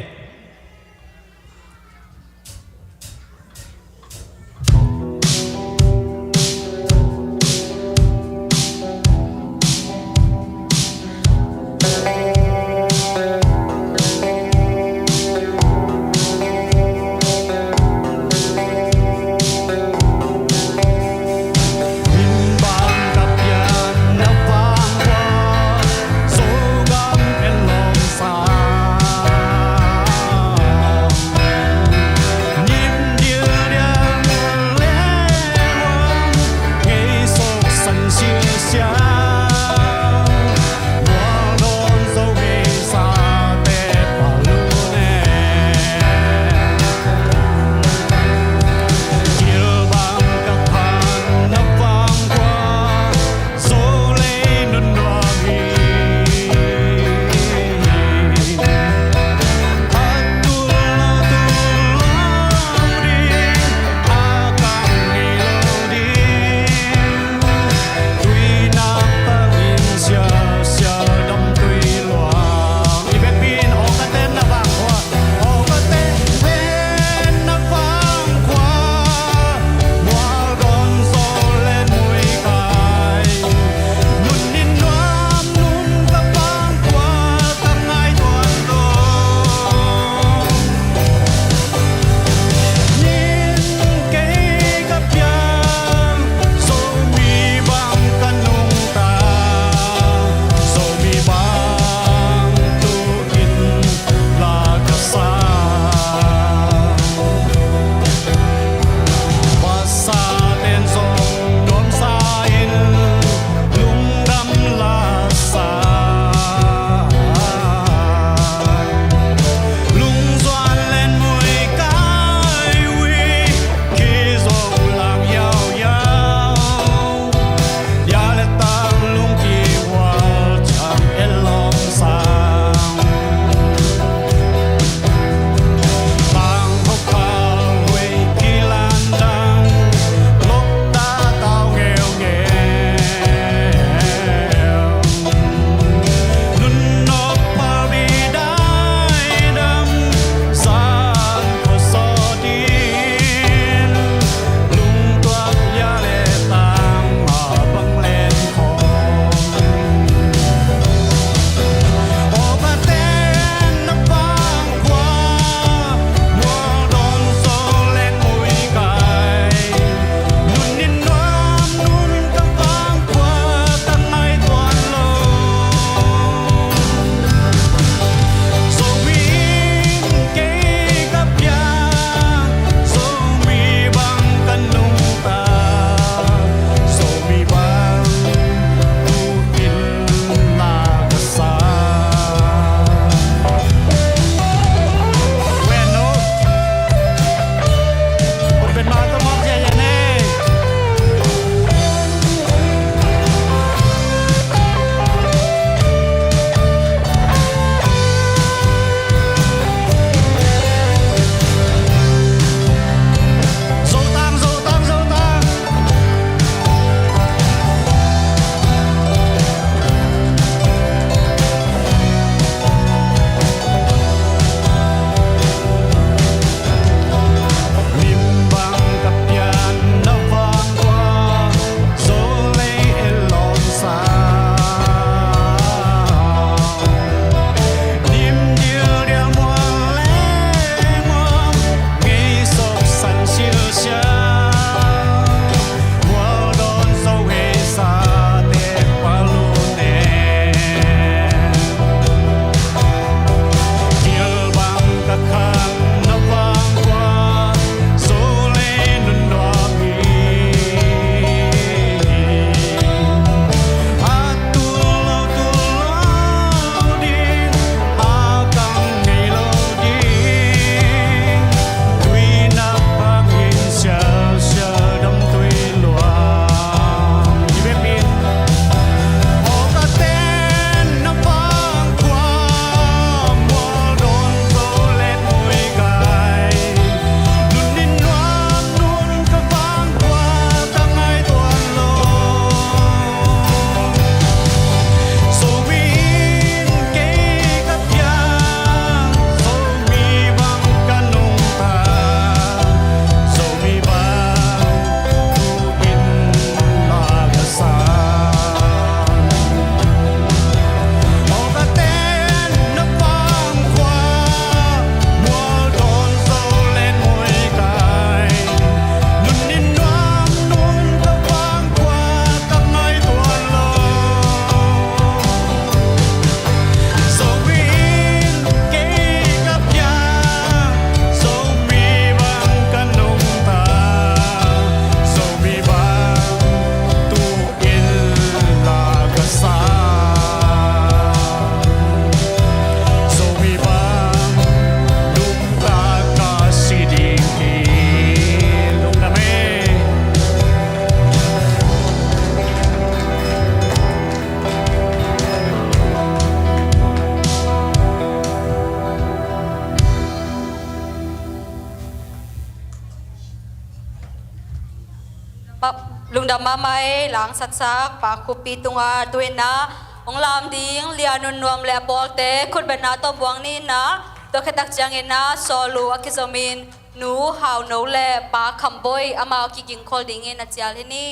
Pa, lungdam mahmah ei, langsatsak Pa Khup Pi tungah tu-in ah hong lam ding Lia Nun Nuam le a pawlte khutbetna tawh muang ni in ah, tua khit tak ciangin ah Sawl uh a kizomin Nu Hau No le Pa Kham Bawi amau kigingkhol dingin a cial hi ni.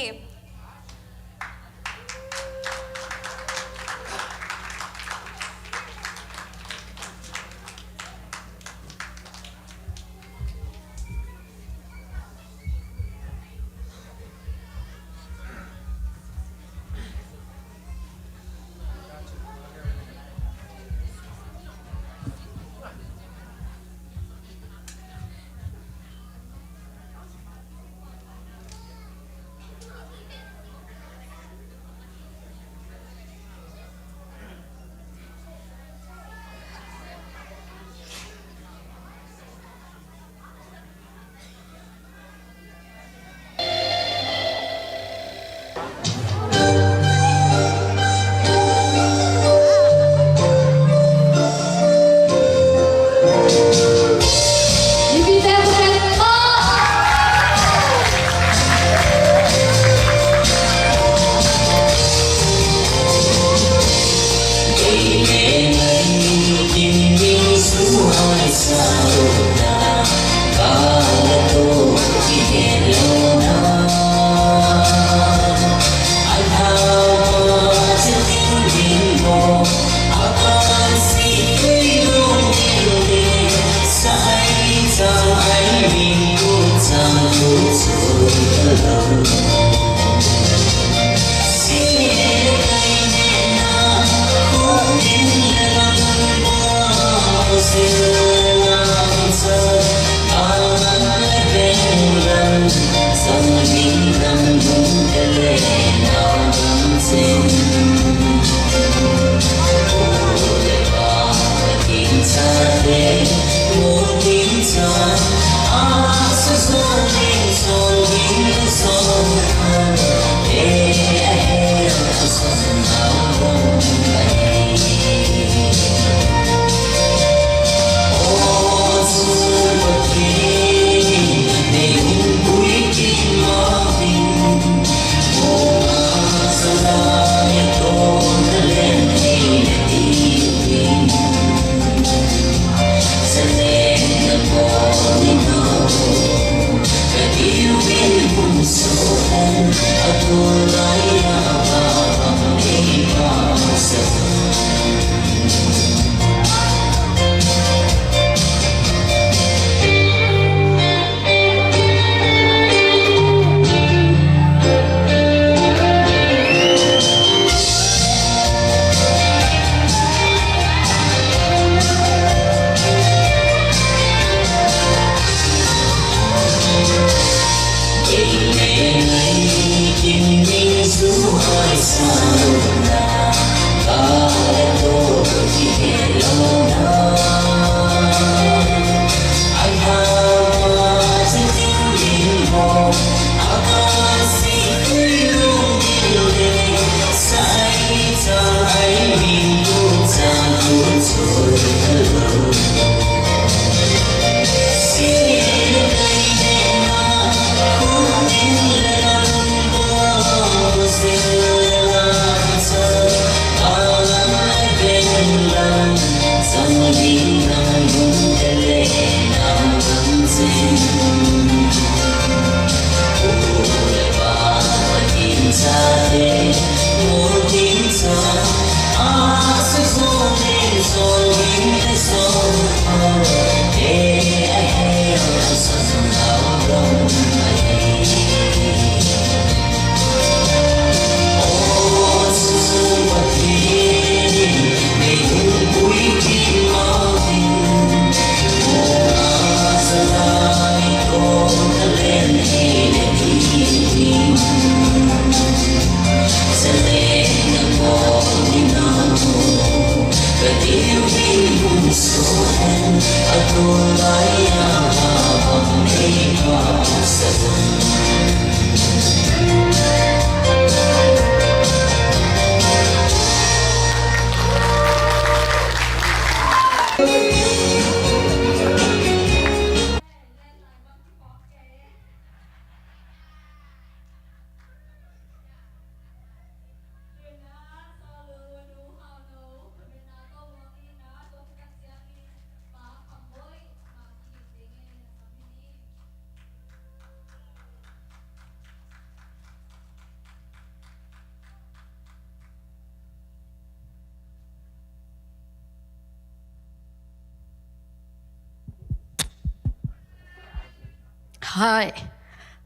Hai.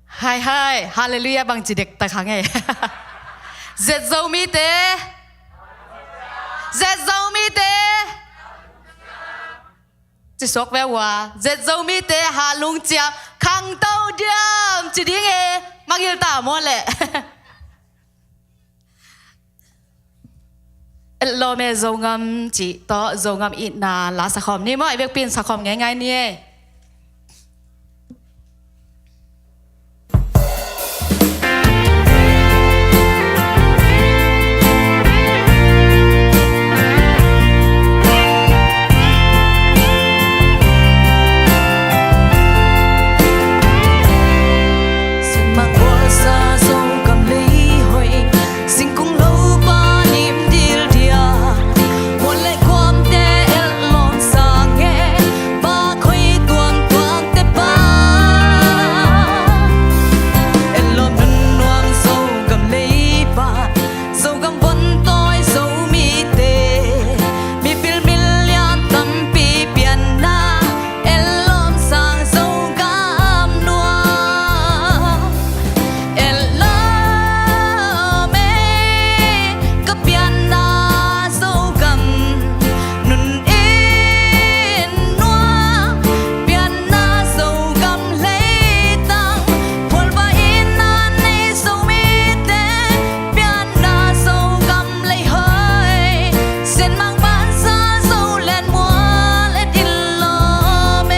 Hai, hai. Halleluiah bang ci dektak hang e. Zet Zomite. Zet Zomite. Ci suak ve ua. Zet Zomite ha lungciam khangto diam ci ding e. Mangngilh ta maw leh. Etlawm e Zogam cih tawh Zogam itna la sakhawm ni maw, i vekpi in sakhawm ngeingai ni e. Sangmang bualsa Zogam lei hoih, singkung lopa nim dil dia, mual le kuamte elh lawm sang e, pa khoi tuangtuangte pa. Etlawm nunnuam Zogam leipa, Zogam vontawi Zomite, mipil milian tampi pianna, etlawm sang Zogam nuam. Etlawm e ka pianna Zogam, nun in nuam pianna Zogam leitang, phualvai in a nei Zomite pianna Zogam lei hoih, Senmang bansa Zoland mual e dil lawm e.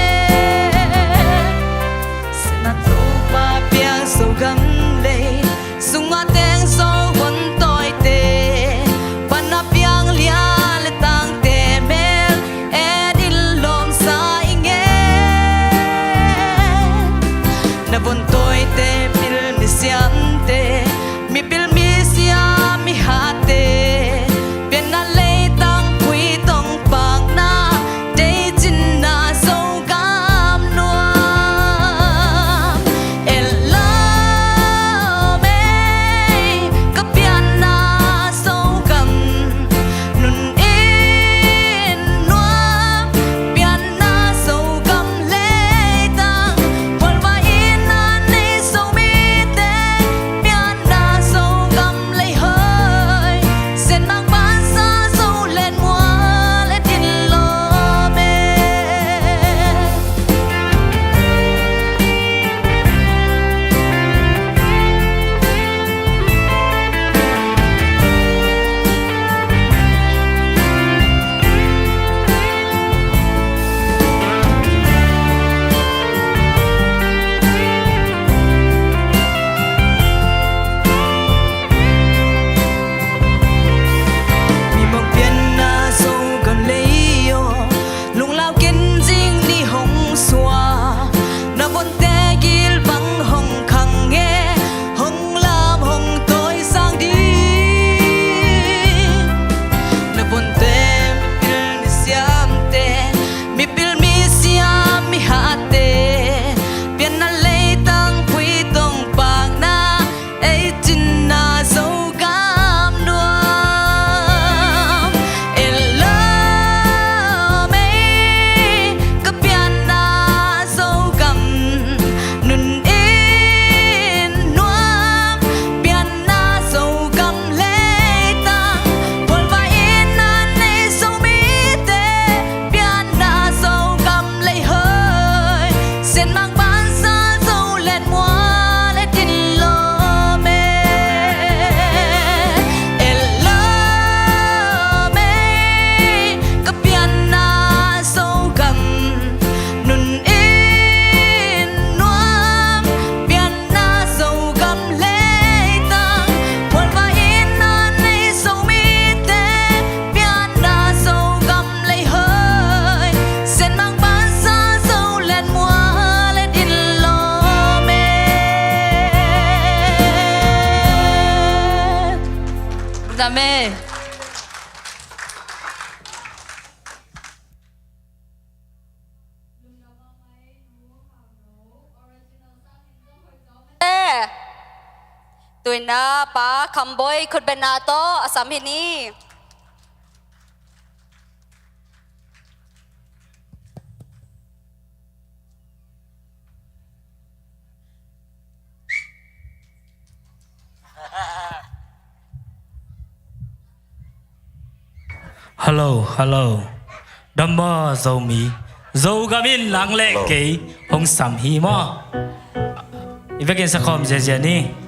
Senmang Topa piang Zogam lei, sungah teng Zo vantawite, pan a piang lia le tangte mel e dil lawm sa ing e. Na vantawite pil misiamte, mipil misiam mihate, pianna leitang pui tong pakna, deicinna Zogam nuam. Etlawm e ka pianna Zogam, nun in nuam pianna Zogam leitang, phualvai in a nei Zomite pianna Zogam lei hoih, Senmang bansa Zoland mual e dil lawm e. Mimawh pianna Zogam lei aw, lunglau ken zing ni hong suak, na vonte gil bang hong khang e, hong lam hong tawisang ding. Na vonte pil misiamte, mipil misiam mihate, pianna leitang pui tong pakna, ei cinna Zogam nuam. Etlawm e ka pianna Zogam, nun in nuam pianna Zogam leitang, phualvai in a nei Zomite pianna Zogam lei hoih, Senmang bansa Zoland mual e dil lawm e. Etlawm e ka pianna Zogam, nun in nuam pianna Zogam leitang, phualvai in a nei Zomite pianna Zogam lei hoih, Senmang bansa Zoland mual e dil lawm e. Amen. Eh, tuina Pa Kham Bawi khutbetna tawh a sam hi ni. Hello, hello. Dam maw Zomi? Zogam in nang le kei hong sam hi maw? I vekin sakhawm ziazia ni.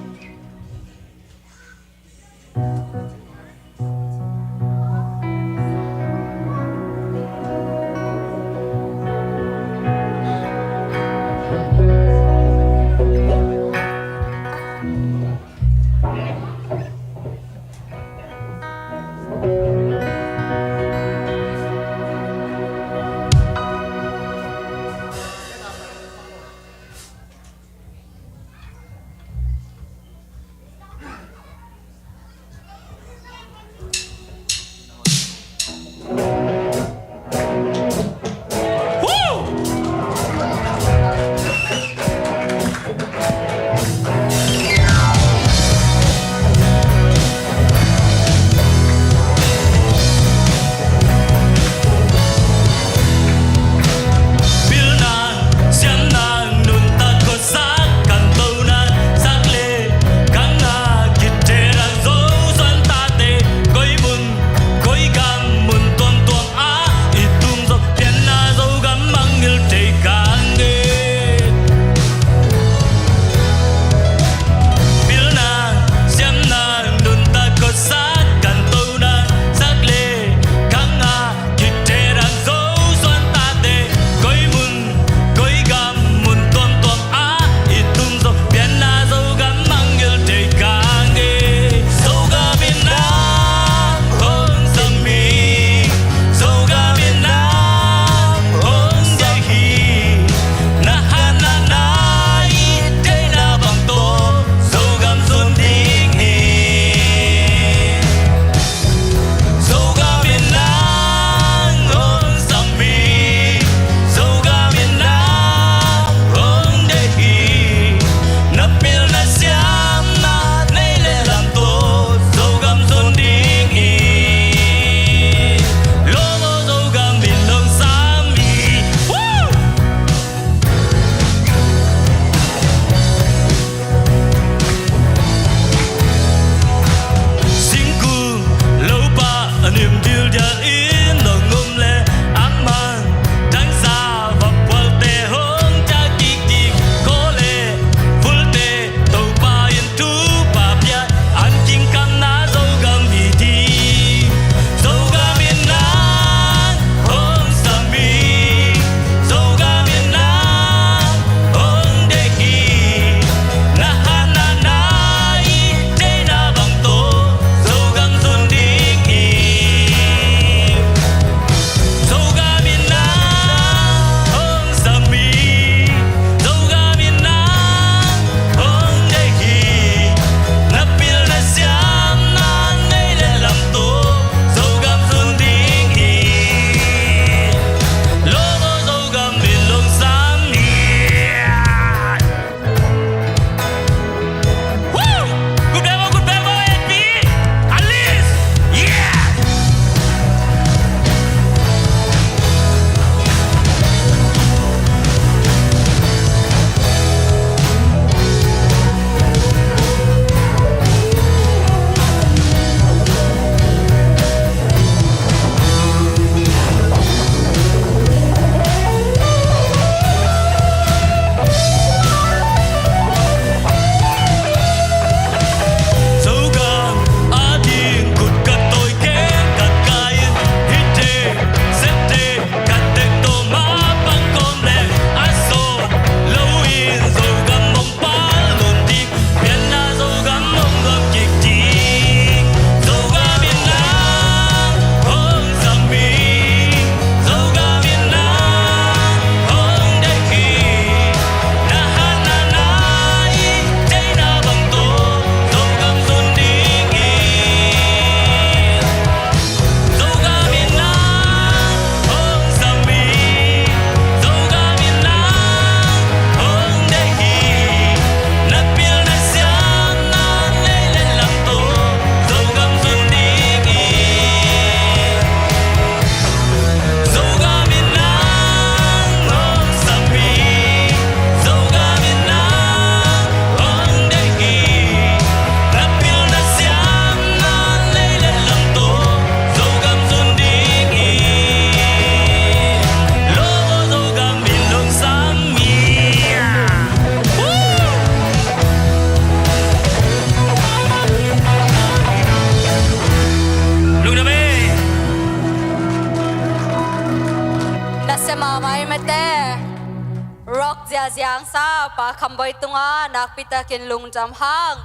Hangsa Pa Khamboi tungah nakpitakin lungdam hang.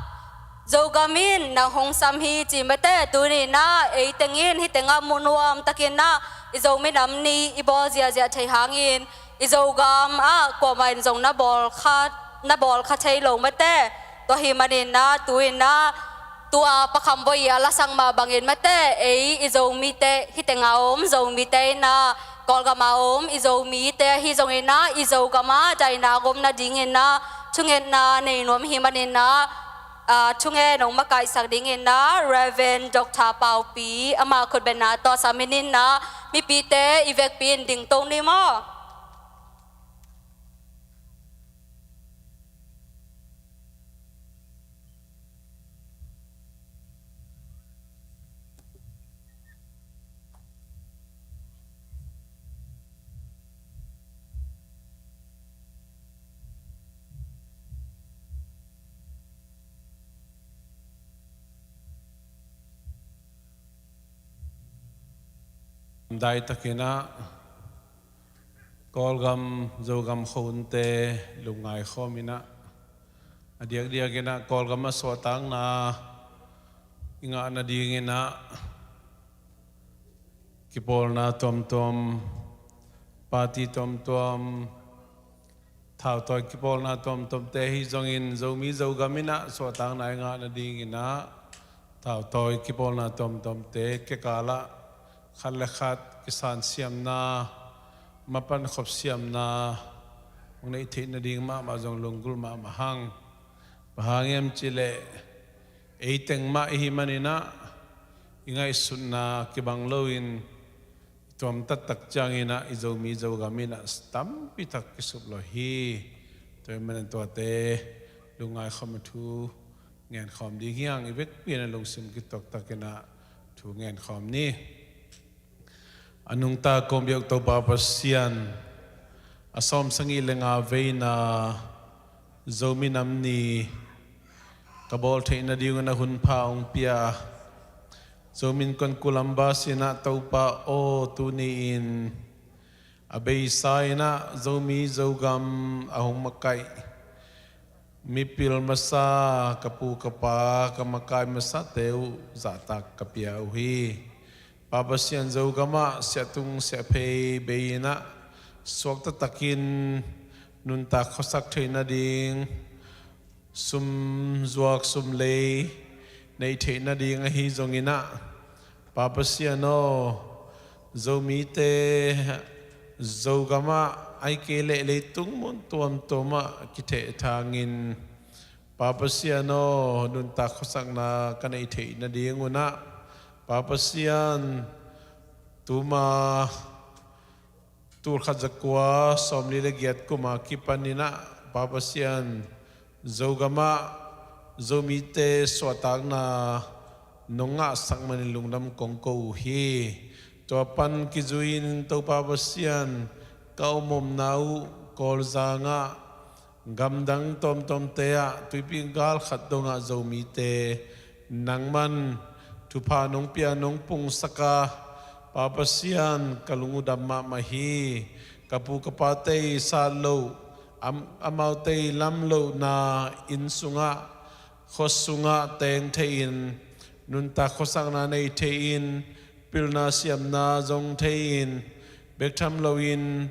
Zogam in nang hong sam hi ci mate, tuni-in ah ei teng in hih tengah mu nuam takin ah i Zomi Nam Ni i bawl ziahziah theih hangin i Zogam ah kuamah in zong na bawl kha, na bawl kha thei lo mate. Tua ahih manin ah tu-in ah tua Pa Khamboi a lasak mah bangin mate, ei i Zomite, hih tengah om Zomite in ah Kawlgam a om i Zomite ahi zongin ah i Zogam ah daihna om nadingin ah thungetna nei nuam ahih manin ah, aa, thungen hong makaihsak dingin ah Reverend Doctor Paupi, amah khutbetna tawh sam in in ah mipite i vekpi in dingto ni maw? Dai takin ah Kawlgam, Zogam khuahunte lungngai khawm in ah, a diakdiakin ah Kawlgam a suahtakna i ngah nadingin ah kipawlna tuamtuam, party tuamtuam, thautawi kipawlna tuamtuamte ahi zongin Zomi Zogam in ah suahtakna i ngah nadingin ah thautawi kipawlna tuamtuamte kikal ah khat le khat kisan siamna, mapan khop siamna hong neih theih nading mahmah zong lunggulh mahmah hang. Bang hang hiam cih leh ei teng mah i hih manin ah i ngaihsutna kibang loin i tuam taktak ciangin ah i Zomi Zogam in ah tampi tak kisup lo hi. Tua ahih manin tuate lungngai khawm a thu ngen khawm ding hi hang. I vekpi in ah lungsim kituak takin ah thu ngen khawm ni. A nungta kong biak Topa Pasian, a sawmsagih le nga veina Zomi Nam Ni ka bawl theih nadingun a hunpha hong pia Zomi Innkuan Columbus in ah Topa aw, tuni-in a beisa in ah Zomi Zogam a hong makaih mipil masa, ka pu ka pa, ka makai masate uh zahtak ka pia uh hi. Pa Pasian, Zogam ah siahtung siahphei bei in ah suakta takin nuntak khuasak theih nading sum zuak sum lei neih theih nading ahi zongin ah, Pa Pasian aw, Zomite Zogam ah ahih kei leh leitung mun tuamtuam ah kithehthangin, Pa Pasian aw, nuntak khuasakna ka neih theih nadingun ah, Pa Pasian, tuma tulkhat zakua sawmli le giat kum a kipan in ah, Pa Pasian, Zogam ah Zomite suahtakna nong ngahsak manin lungdam kong ko uh hi. Tua pan kizui-in Topa Pasian, ka omomna uh Kawlzang ah gamdang tuamtuamte ah tuipi gal khat dongah Zomite nangman thupha nong pia, nong pungsak a, Pa Pasian, ka lung uh dam mahmah hi. Ka pu ka pate i sat loh, am-, amaute i lam lohna inn sungah, khua sungah teng thei-in, nuntak khuasakna nei thei-in, pilna siamna zong thei-in, bek tham loin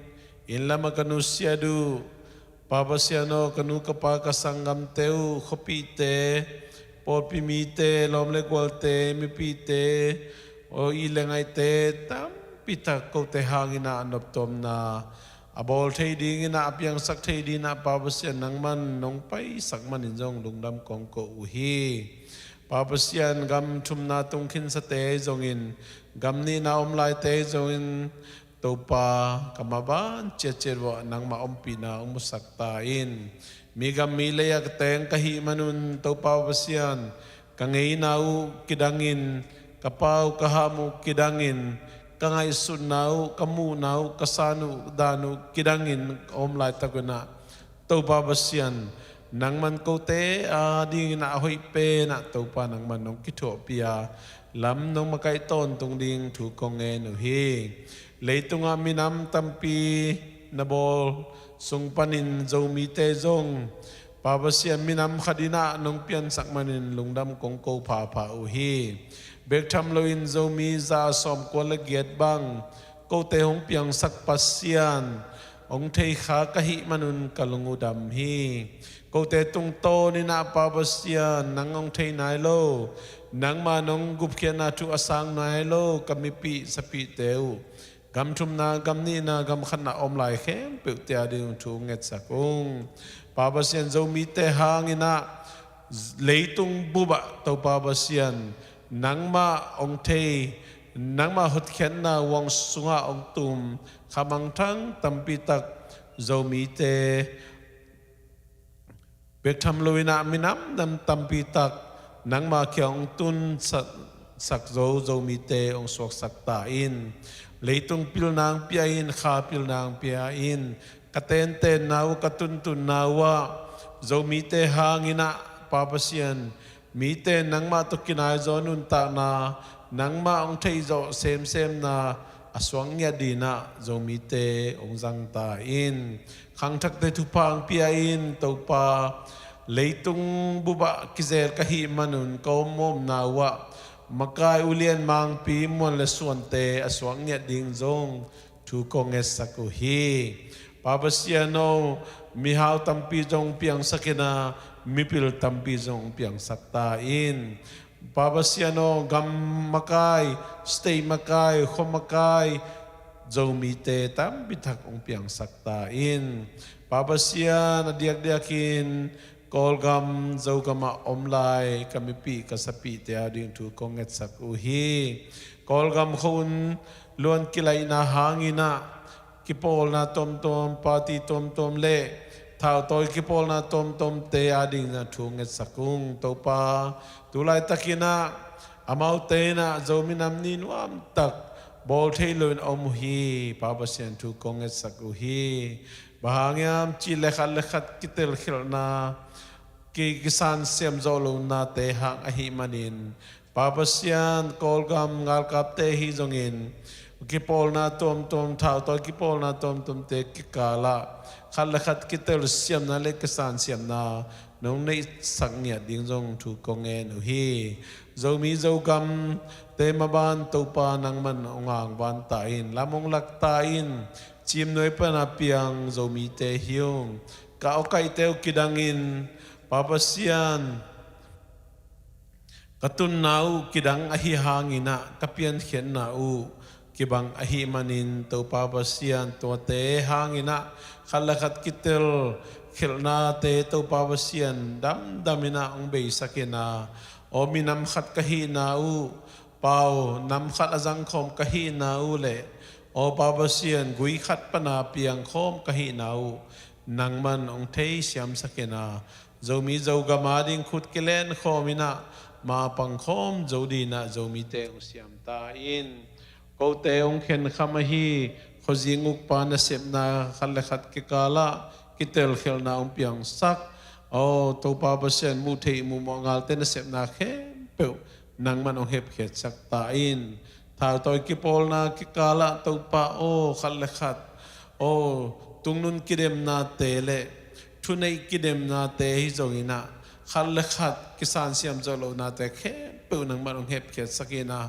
inn lamah ka nusiat uh Pa Pasian aw, ka nu ka pa, ka sanggamte uh, khuapihte, pawlpi mite, lawm le gualte, mipite, aw, i le ngaihte tampi tak kote hangin ah a noptuamna a bawl thei dingin ah, a piangsak thei dingin ah, Pa Pasian, nangman nong paisak manin zong lungdam kong ko uh hi. Pa Pasian, gam thumna tung khinsate zongin, gam nihna om laite zongin, Topa, ka maban ciatciat uah nangmah ompihna hong musak ta in. Mi gam mi lei-ah ka teng ka hih manun, Topa Pasian, ka ngeina uh kidangin, ka pau ka ham uh kidangin, ka ngaihsutna uh, ka muhna uh, ka san uh dan uh kidangin ka om laitak un ah, Topa Pasian, nangman kote adingin ah a hoih pen ah Topa nangman nong kithuahpih a, lam nong makaih tawntung ding thu kong ngen uh hi. Leitungah minam tampi na bawl sung panin Zomite zong Pa Pasian minam khat in ah nong piansak manin lungdam kong ko phapha uh hi. Bek tham loin Zomi za sawmkua le giat bang kote hong piangsak Pasian hong thei kha ka hih manun ka lung uh dam hi. Kote tungtawn in ah Pa Pasian nang hong thei nai lo, nangma nong gupkhiatna thu a sang nai lo ka mipih sapihte uh gam thumna, gam nihna, gam khatna om lai khempeuhte a ding thu ngetsak ung. Pa Pasian, Zomite hangin ah leitung bupah Topa Pasian nangmah hong thei, nangmah hotkhiatna huang sungah hong tum khamangthang tampi tak Zomite bek tham loin ah minam nam tampi tak nangma kiang hong tun sak, sak zo Zomite hong suaksak ta in. Leitung pilna hong pia in, kha pilna hong pia in. Ka tentenna uh, ka tuntunna uh ah Zomite hangin ah Pa Pasian, mite nangmah tawh kinai zaw nuntakna, nangmah hong theih zawh semsemna a suak ngiat dingin ah Zomite hong zang ta in. Khangthakte thupha hong pia in Topa. Leitung bupah kizel ka hih manun ka om omna uh ah makai, ulian, mangpi, muan le suante a suak ngiat ding zong thu kong ngetsak uh hi. Pa Pasian aw, mihau tampi zong piangsak in ah, mipil tampi zong piangsak ta in. Pa Pasian aw, gam makai, state makai, khua makai Zomite tampi tak hong piangsak ta in. Pa Pasian, a diakdiakin Kawlgam, Zogam ah om lai ka mipih ka sapihte a ding thu kong ngetsak uh hi. Kawlgam khua-un luan kilaihna hangin ah kipawlna tuamtuam, party tuamtuam le thautawi kipawlna tuamtuamte a dingin ah thu ngetsak ung Topa. Tulaitakin ah amaute in ah Zomi Nam Ni nuamtak bawl thei loin a om uh hi. Pa Pasian, thu kong ngetsak uh hi. Bang hang hiam cih leh khat le khat kitelkhialhna, ki, kisansiam zawh lohnate hang ahih manin, Pa Pasian, Kawlgam galkapte ahi zongin kipawlna tuamtuam, thautawi kipawlna tuamtuamte kikalah khat le khat kitelsiamna le kisansiamna nong neihsak ngiat ding zong thu kong ngen uh hi. Zomi Zogamte maban Topa nangman hong angvan ta in, lam hong lak ta in. Cimnuai pana piang Zomite hi ung. Ka awkaihte uh kidangin, Pa Pasian, ka tunna uh kidang ahi hangin ah ka piankhiatna uh kibang ahih manin, Topa Pasian, tuate hangin ah khat le khat kitelkhialhnate, Topa Pasian, damdam in ah hong beisak in ah, aw, minam khat ka hihna uh, pau nam khat a zangkhawm ka hihna uh le, aw Pa Pasian, gui khat pana piangkhawm ka hihna uh nangman hong theisiamsak in ah, Zomi Zogam a ding khut kilenkhawm in ah, mapangkhawm zo dingin ah Zomite hong siam ta in. Kote hong khenkham ahi khuazing ukpa nasepna khat le khat kikalah kitelkhialhna hong piangsak, aw Topa Pasian, muh theih muh mawh galte nasepna khempeuh nangman hong hepkhiatsak ta in. Thautawi kipawlna kikalah Topa aw, khat le khat, aw, tungnun kidemnate le thuneih kidemnate hi zongin ah, khat le khat kisansiam zawh lohnate khempeuh nangman hong hepkhiatsak in ah,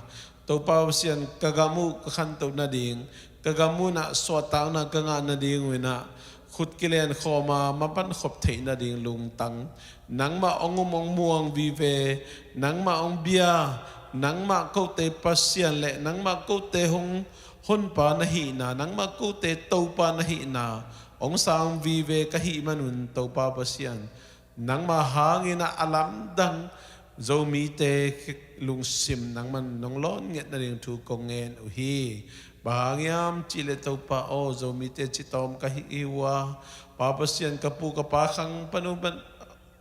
Topa Pasian, ka gam uh ka khantoh nading, ka gam uh in ah suahtakna ka ngah nading uh in ah, khut kilenkhawm a mapan khop theih nading lungtang, nangmah hong um hong muang vive, nangmah hong bia, nangmah kote Pasian le nangmah kote hong honpa na hihna, nangmah kote Topa na hihna hong sang vive ka hih manun, Topa Pasian, nangmah hangin ah a lamdang Zomite lungsim nangman nong lawn ngiat nading thu kong ngen uh hi. Bang hang hiam cih leh Topa aw, Zomite citawm ka hi uh a, Pa Pasian, ka pu ka pa khang pan uh pan,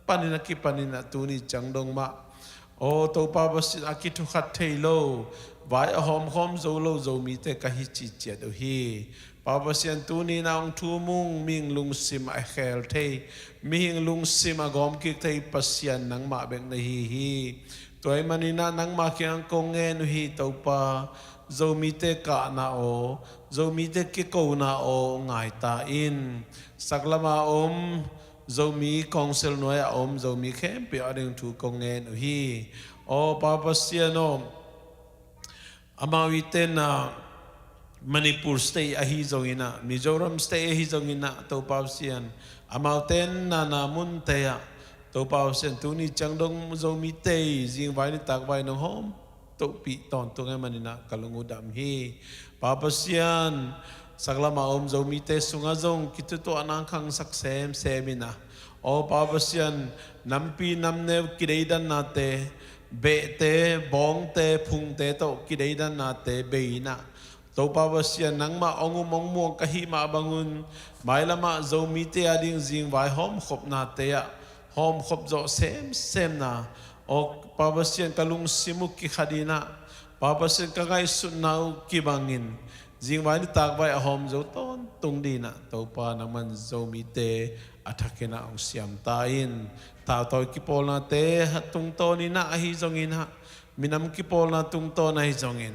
panin a kipanin ah tuni ciang dong mah, aw Topa Pasian, a kithukhat thei lo, vai a hawmkhawm zo lo Zomite ka hi cihciat uh hi. Pa Pasian, tuni in ah hong thum ung, mihing lungsim a khel thei, mihing lungsim a gawmkik thei Pasian nangmah bek na hi hi. Tua ahih manin ah nangmah kiang kong ngen uh hi Topa. Zomite kahna aw, Zomite kikona aw ngai ta in. Saklama om Zomi Council nuai-a om Zomi khempeuh ading thu kong ngen uh hi. Aw Pa Pasian aw, amau i tenna Manipur State ahi zongin ah, Mizoram State ahi zongin ah, Topa Pasian, amau tenna na munte ah, Topa Pasian, tuni ciang dong Zomite i zingvai nitakvai nong hawm tohpih tawntung ahih manin ah ka lung uh dam hi. Pa Pasian, saklama om Zomite sungah zong kitutuahna khangsak semsem in ah, aw Pa Pasian, nampi namneu kideidannate, behte, bawngte, phungte tawh kideidannate bei in ah, Topa Pasian, nangmah hong um hong muang ka hih mah bangun, mailamah Zomite ading zingvai hawmkhopnate ah hawmkhop zawh semsemna, aw Pa Pasian, ka lungsim uh kikhat in ah, Pa Pasian, ka ngaihsutna uh kibangin, zingvai nitakvai a hawm zo tawntung dingin ah, Topa, nangman Zomite a thakin ah hong siam ta in. Thautawi kipawlnate tungtawn in ah ahi zongin ah, minam kipawlna tungtawn ahi zongin,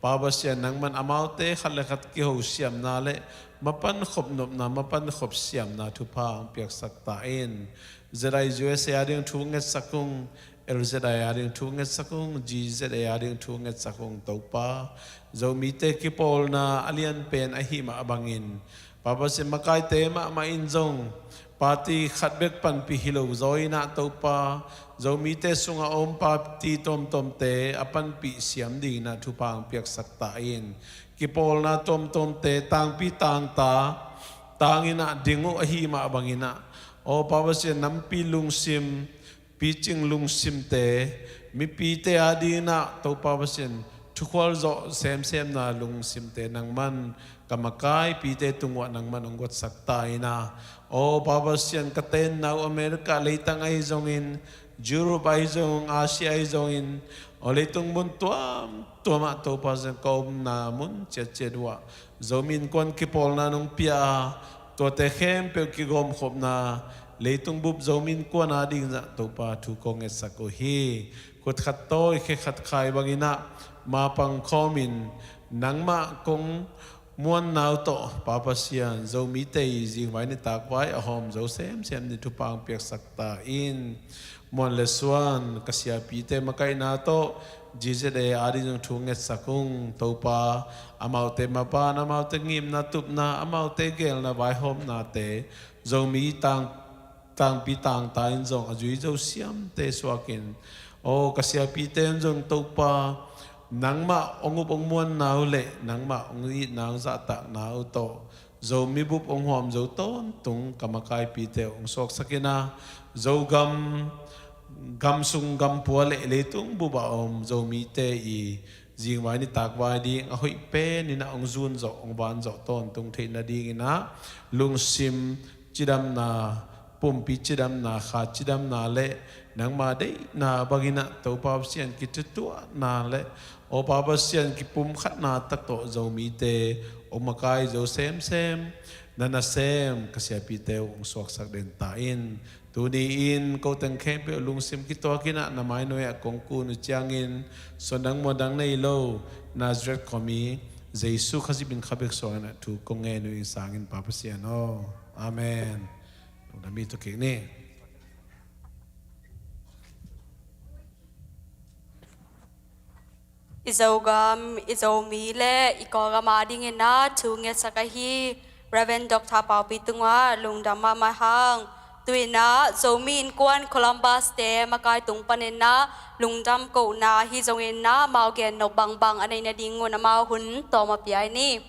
Pa Pasian, nangman amaute khat le khat kihosiamna le mapankhop nopna, mapankhop siamna thupha hong piaksak ta in. Z I U S A ading thu ngetsak ung, L Z I ading thu ngetsak ung, G Z A ading thu ngetsak ung, Topa. Zomite kipawlna a lianpen ahih mah bangin, Pa Pasian, makaite mahmah in zong party khat bek panpih hi lo zaw in ah, Topa, Zomite sungah a om party tuamtuamte a panpih siam dingin ah thupha hong piaksak ta in. Kipawlna tuamtuamte tangpi tangta tangin ah ding uh ahih mah bangin ah, aw Pa Pasian, nampi lungsim, picing lungsimte, mipite adingin ah, Topa Pasian, thukhual zawh semsemna lungsimte nangman, ka makaipite tung uah nangman hong guatsak ta in ah, aw Pa Pasian, ka tenna uh America leitang ahi zongin, Europe ahi zong, Asia ahi zongin, aw leitung mun tuamtuam ah, Topa Pasian, ka omna mun ciatciat uah Zomi Innkuan kipawlna nong pia a, tuate khempeuh kigawmkhopna, leitung bup Zomi Innkuan adingin ah, Topa, thu kong ngetsak uh hi. Khut khat tawi, khe khat khai bangin ah, mapang khawmin, nangmah kong muanna uh tawh, Pa Pasian, Zomite i zingvai nitakvai a hawm zo semsem dingin thupha hong piaksak ta in. Muan le Suan, ka siapite makaihna tawh, G Z A ading zong thu ngetsak ung, Topa, amaute maban, amaute ngimna tupna, amaute geelna vaihawmnate, Zomi tang, tangpi tangta in zong a zui zo siamte suakin, aw ka siapite in zong, Topa, nangmah hong up hong muanna uh le nangmah hong itna hong zahtakna uh tawh, Zomi bup hong huam zo tawntung ka makaipite uh hong suaksak in ah, Zogam, gamsung gampua le leitung bup a om Zomite i zingvai nitakvai ding a hoih penin ah hong zun zawh, hong van zawh tawntung theih nadingin ah, lungsim cidamna, pumpi cidamna, kha cidamna le nangma deihna bangin ah, Topa Pasian, kitutuahna le, aw Pa Pasian, kipumkhatna tak tawh Zomite hong makai zo semsem, na nasem ka siapite uh hong suaksak den ta in. Tuni in ko teng khempeuh lungsim kituak in ah, na mai nuai-ah kong kun uh ciangin, suandang muandang nei lo Nazareth khuami Jesu Khazih min kha bek suangin ah thu kong ngen uh ing, sangin Pa Pasian aw. Amen. Lungdam mi tu kik ni. I Zogam, i Zomi le i Kawlgam adingin ah thu ngetsak ahi Reverend Doctor Paupi tungah lungdam mahmah hang. Tu-in ah Zomi Innkuan Columbus te makai tung panin ah lungdam kohna ahi zongin ah, amau gen nop bangbang a neih nadingun amau hun tawm a pia ni.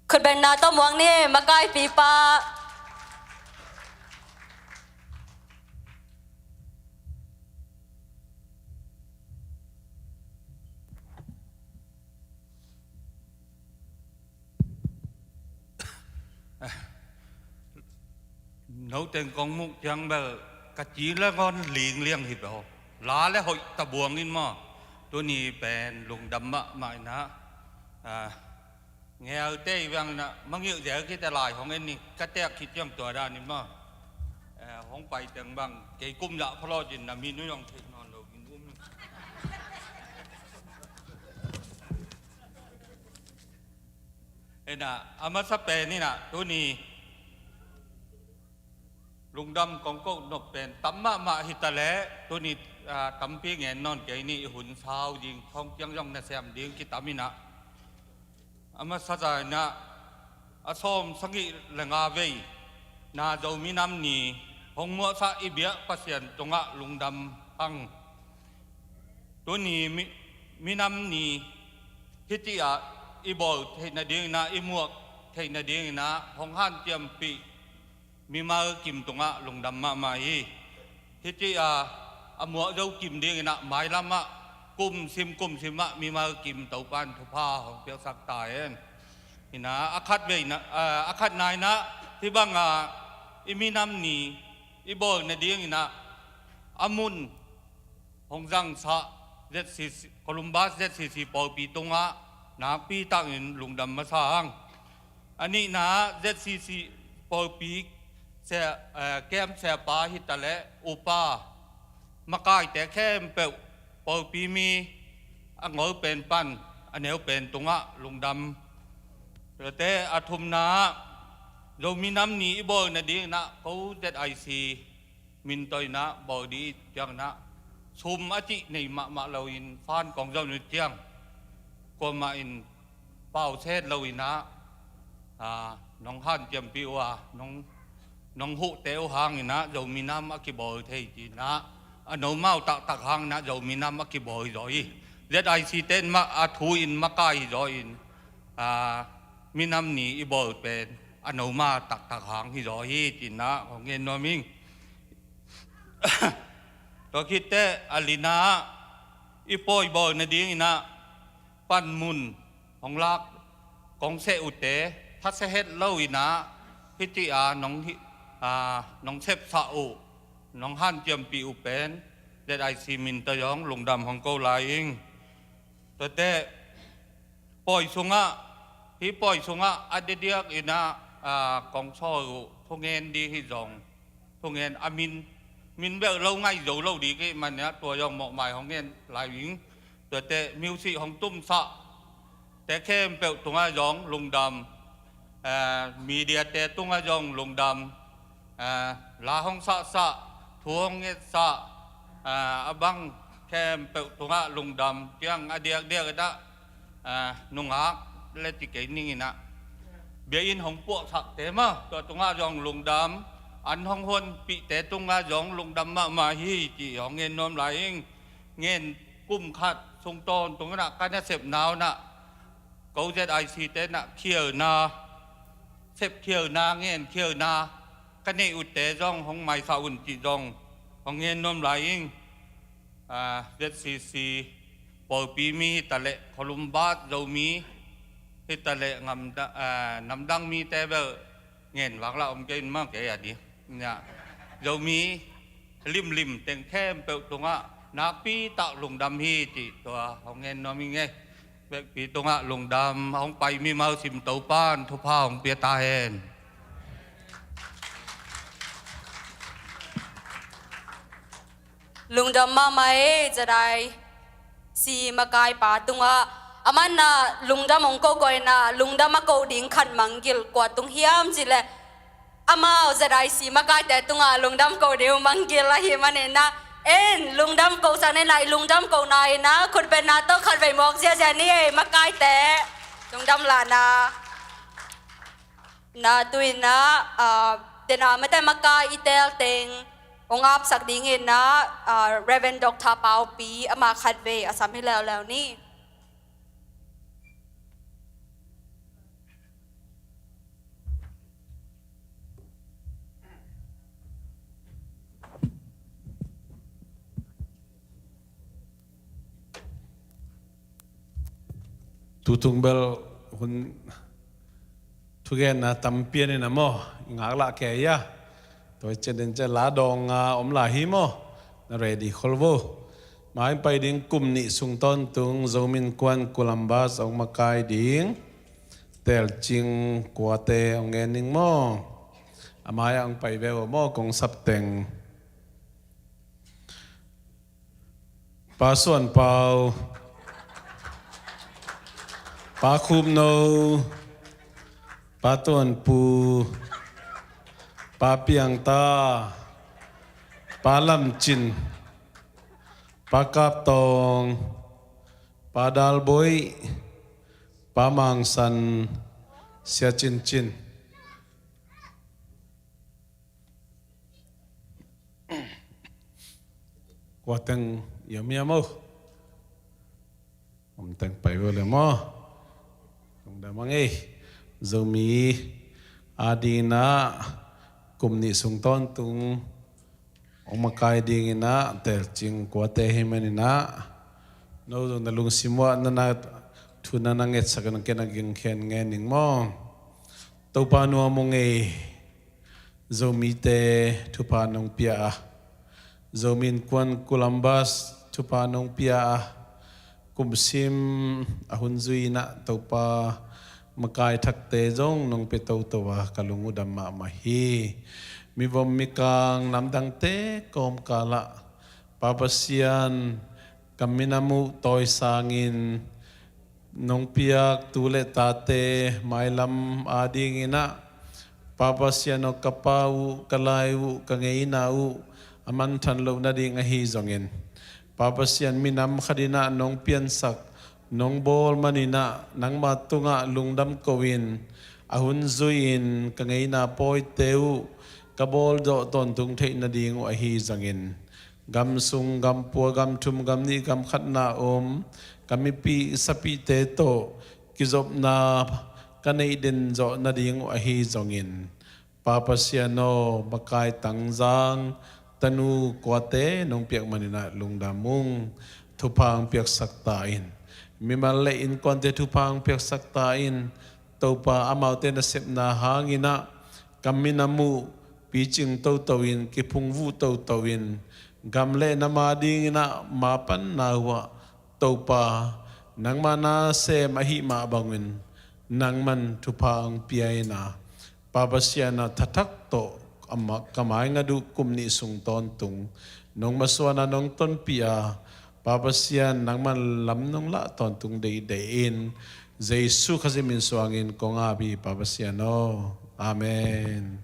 Khutbetna tawh muak ni, makaipipa. Noteng kong muh ciang bel ka ci le ngawn ling liang hi bel. La le hoih ta buang in maw. Tuni pen lungdam mahmah in ah, ah, Ngelte i vang na mangilh zel khit a lai hong en ni, ka teek khit ciang tua dan in maw. Eh, hong pai teng bang kei kum zah phalawt in na min uh zong theih nawn lo in um. Ena, a masa pen ina tuni lungdam kong koh nop pen tam mahmah hi ta leh tuni, ah, tampi ngen nawn kei ni, i hun sau ding thawng ciang zong nasem ding kitam ina. A masa zah ina a sawm sagih le nga vei na Zo minam ni hong muahsah i biak Pasian tungah lungdam hang. Tuni mi, minam ni hiti ah i bawl theih nading ina, i muak theih nading ina hong hanciampih mimal kim tungah lungdam mahmah hi. Hiti a, a muak zo kim ding ina mailam ah kumsim kumsim ah mimal kim Topan thupha hong piaksak ta hen. Ina a khat vei na, a, a khat na ina hibang a i minam ni i bawl nading ina a mun hong zangsah Z C C, Columbus Z C C pawlpi tungah nakpi takin lungdam masa hang. A nihna ah Z C C pawlpi sia, eh, camp siapa hi ta leh upa makaite khempeuh pawlpi mi a ngol pen pan a neu pen tungah lungdam. Tuate a thumna ah Zo minam ni i bawl nading ina ko Z I C min tawh ina bawl ding i ciang ina sum a cih nei mahmah lo in fan kong zon uh ciang kuamah in pau set lo ina, ah, nong hanciampih uh a nong, nong huhte uh hang ina Zo minam a kibawl thei ci ina a nomau taktak hang ina Zo minam a kibawl hi zaw hi. Z I C te in mah a thu in makai hi zaw in, ah, minam ni i bawl pen a noma taktak hang hi zaw hi ci ina hong ngen nuam ing. Tua khit teh a lina ah i pawi bawl nading ina panmun hong lak kong seh uhte thasia het lo ina hiti a nong hi, a, nong sepsah uh nong hanciampih uh pen Z I C min tawh zong lungdam hong ko lai ing. Tuate pawi sungah, hih pawi sungah a diakdiak ina, ah, kong sawl uh thungen ding hi zong, thungen a min, min beuh lo ngai zo lo ding kei man ina tua zong mawhmai hong ngen lai ing. Tuate music hong tumsah te khempeuh tungah zong lungdam, ah, media te tungah zong lungdam, ah, la hong sahsah, thu hong ngetsah, ah, a bang khempeuh tungah lungdam ciang a diakdiak ina, ah, nungak le ti kei ning ina biakinn hong puahsakte mah tua tungah zong lungdam, an hong honpihte tungah zong lungdam mahmah hi ci hong ngen nuam lai ing. Ngen kum khat sung tawntung ina ka nasepna uh ina ko Z I C te ina khialna, sep khialna, ngen khialna ka neih uhte zong hong maisah un cih zong hong ngen nuam lai ing. Ah, Z C C pawlpi mi hi ta leh Columbus Zomi hi ta leh ngamda-, ah, namdang mite bel ngen vak lah om kei in mah kei a ding. Zomi limlim teng khempeuh tungah nakpi tak lungdam hi cih tua hong ngen nuam ing ei. Vekpi tungah lungdam hong pai mimal sim Topan thupha hong pia ta hen. Lungdam mahmah ei, Z I C makaipa tungah a man na lungdam hong ko ko ina lungdam a ko ding khat manggil kua tung hiam cih leh amau Z I C makaite tungah lungdam ko ding uh manggil ahih man ina en lungdam ko sak ning ei, lungdam ko na ina khutbetna tawh khat vei muak ziazia ni ei makaite. Lungdam lahna. Na tu ina, ah, tena mate makai i tel teng hong apsak ding ina, ah, Reverend Doctor Paupi ama khat vei a sam hi leuleu ni. Tutung bel hun thugenna tampi an ina maw, i ngaklah kei a. Tua cian den cian la dawng a om lai hi maw, na ready khol vo. Mai pai ding kum nih sung tawntung Zomi Innkuan Columbus hong makai ding Telcing kuate hong ngen ning maw? A mai-ah hong pai ve uh maw, kong sap teng. Pa Suan Pau, Pa Khup No, Pa Tuan Pu, Pa Piang Ta, Pa Lam Cin, Pa Kap Tawng, Pa Dal Boih, Pa Mang San, Sia Cin Cin. Kua teng yam yam o. Om teng pai ve le maw. Lungdam a ngei. Zomi a dingin ah kum nih sung tawntung hong makai dingin ah telcing kuate hi manin ah, no zong na lungsim uah na na thu na na ngetsak in ken a ging khen ngen ning maw? Topa nuam ung ei. Zomite thupha nong pia a, Zomi Innkuan Columbus thupha nong pia a, kumsim a hun zui in ah Topa makai thakte zong nong pia toto a, ka lung uh dam mahmah hi. Mivom mikang namdangte kawmkal ah Pa Pasian, ka minam uh tawisangin nong piak tu le tate mailam a dingin ah, Pa Pasian aw, ka pa uh, ka lai uh, ka ngeina uh a manthan loh nading ahi zongin, Pa Pasian, minam khat in ah nong piansak, nong bawl manin ah nangma tungah lungdam ko-in, a hun zui-in ka ngeina pawite uh ka bawl zawh tawntung theih nading uh ahi zongin, gam sung, gam pua, gam thum, gam nih, gam khatna om ka mipih sapihte tawh kizopna ka neih den zawh nading uh ahi zongin, Pa Pasian aw, makai tangzang tanu kuate nong piak manin ah lungdam ung. Thupha hong piaksak ta in. Mimal le innkuante thupha hong piaksak ta in. Topa, amaute nasepna hangin ah ka minam uh picing toto in, kiphungvuh toto in, gam le nam a dingin ah mapanna uh ah, Topa, nangma nasem ahih mah bangin nangman thupha hong pia in ah, Pa Pasian ah, thathak tawh ka ma-, ka maingat uh kum nih sung tawntung nong masuan a, nong tonpih a, Pa Pasian, nangman lam nong lah tawntung deidei in, Jesu Khazih min suangin kong ap hi, Pa Pasian aw. Amen.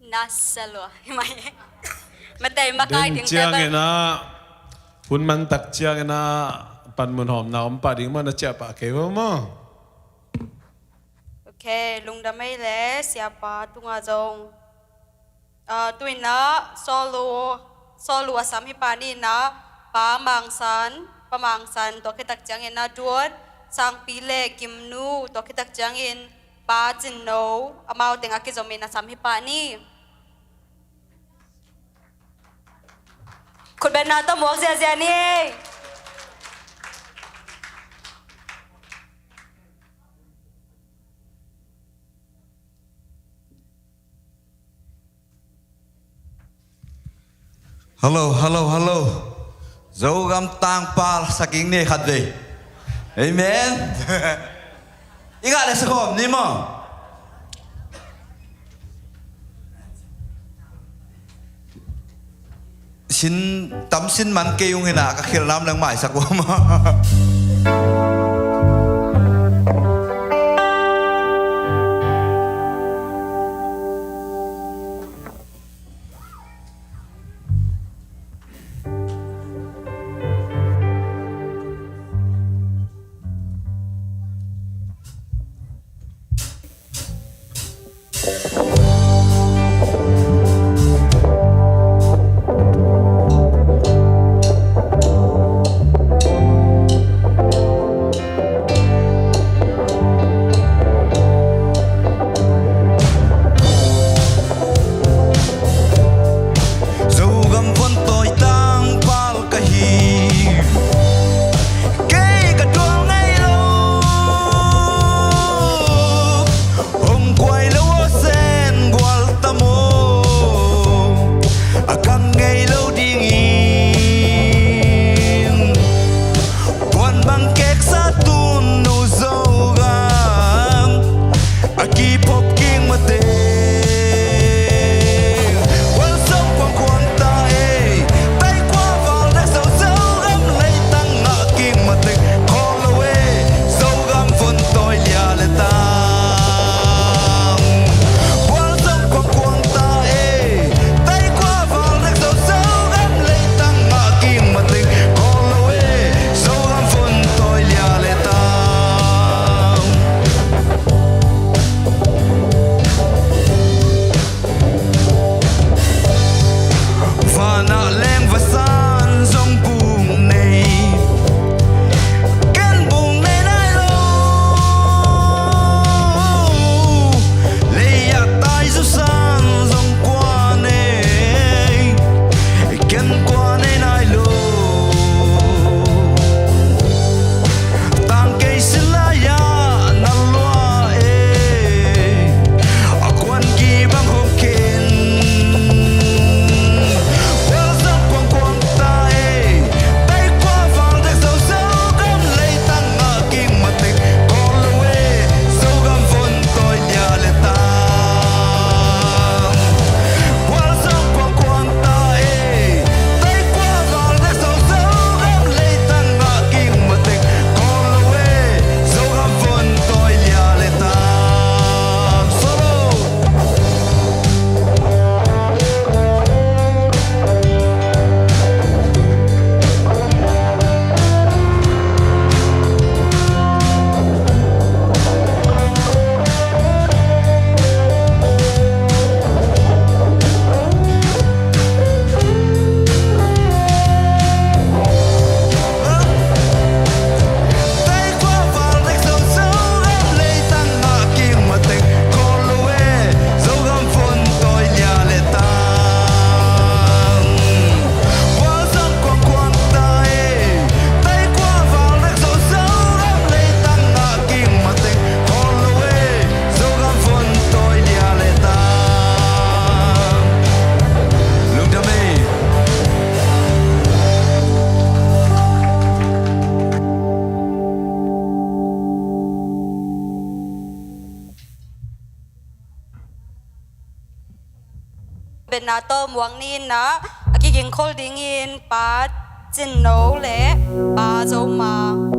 Nasa lua. Hi mai. Matei makai ding ciangin ah, hun man tak ciangin ah, panmun hawmna om pah ding maw, na ciah pah kei maw? Ok, lungdam ei le siapa tunga zong. Ah, tu in ah, sawlu, sawlu a sam hi pah ni in ah, Pa Mang San, Pa Mang San, tua khit tak ciangin ah Duan, Sangpi le Gimnu, tua khit tak ciangin Pa Cin No, amau teng a kizom in a sam hi pah ni. Khutbetna tawh muak ziahziah ni ei. Hello, hello, hello. Zogam tangpal saking ni khat vei. Amen. I ngah le sakhawm ni maw? Sin tam sin man kei ung hi na, ka khel nam leng maisak uh maw? Betna tawh muak ni in ah, a kigingkhol dingin Pa Cin No le Pa Zo Mang.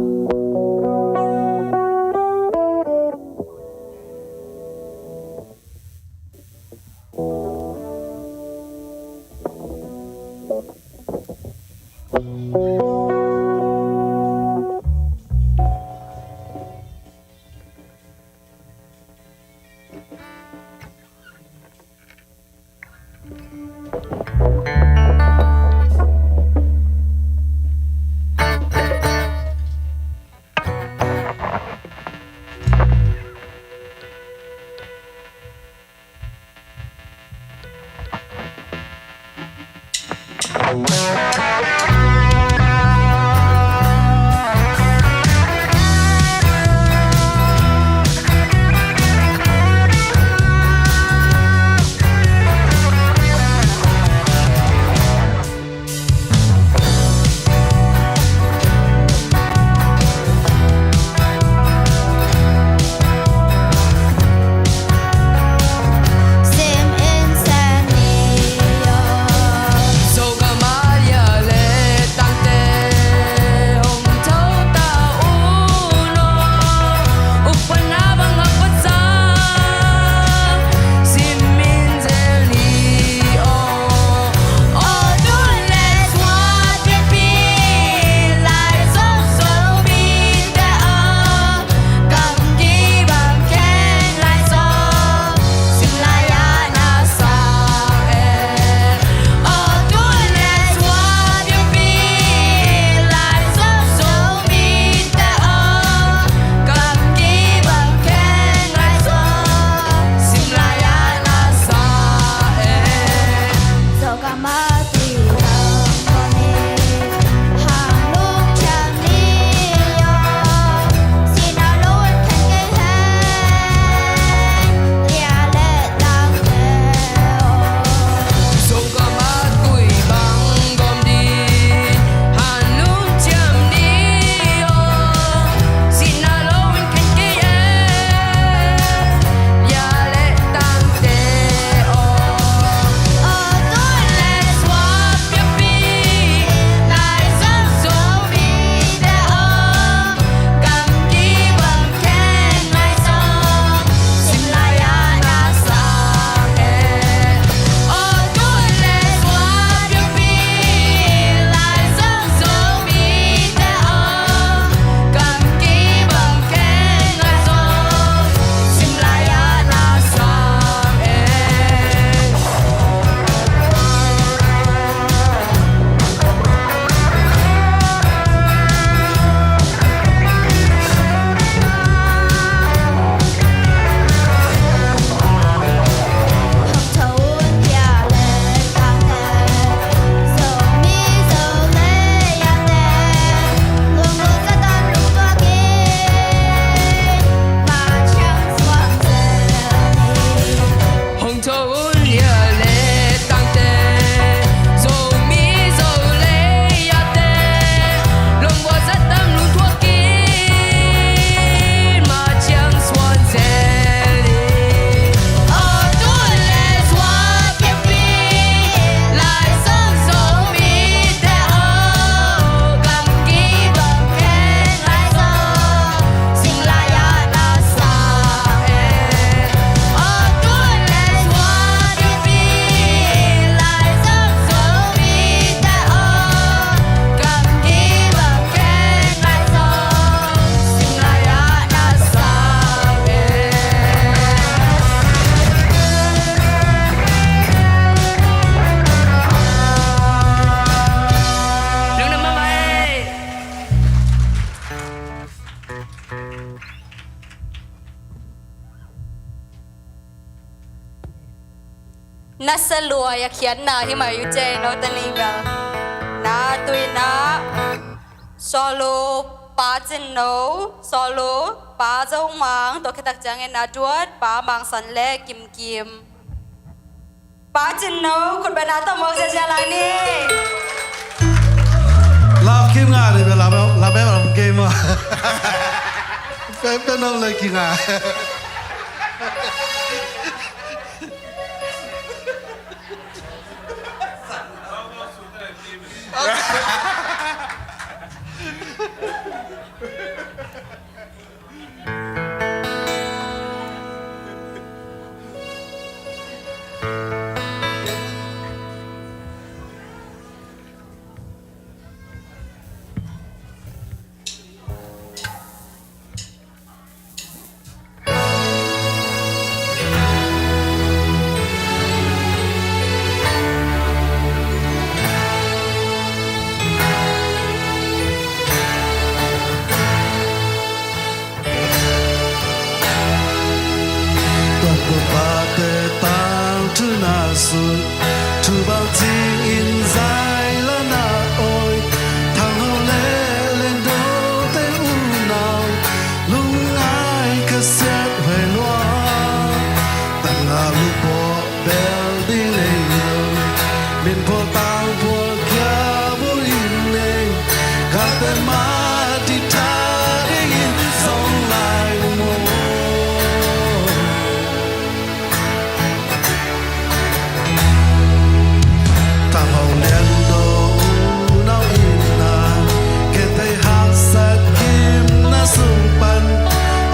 Nasa luai a khiatna hi mai uh cei no tani bel. Na tui na solo Pa Cin No, solo Pa Zo Mang, tua khit tak ciangin na duat Pa Mang San le Kim Kim. Pa Cin No, khut beng na tawh muak ziazia lai ni. Love Kim nga le bel love, love game ah. Pen pen om le ki nga. Thu bang ci-in zai la na awi, Thang Ho le Lian Do te unau, lungngai khasiat huai lua. Tang a lupawh bel ding nei lo, min phual tang phual kia bu in nei, kate mah ditha dingin zong lai maw. Thang Ho Lian Do unau in na, kei tei haksat kim na sung pan,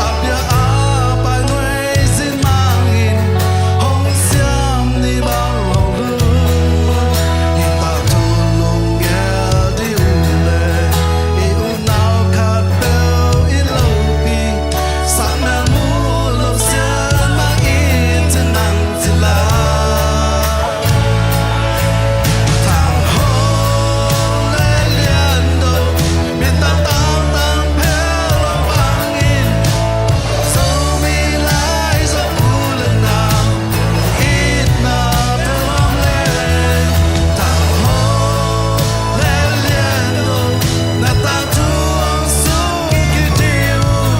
a bia a pai nuai zin mangin, hong siam ni bang hong lu. Hi ta thu lunggel di uh le, i unau khat peuh i lopi, Sakmel mu lo sian mah i ci nang ci la. Thang Ho le Lian Do, mi tangtang tang phel lo bangin, Zomi lai zong u le nau, itna phel hong le. Thang Ho le Lian Do, na tangthu hong sung kik ding uh.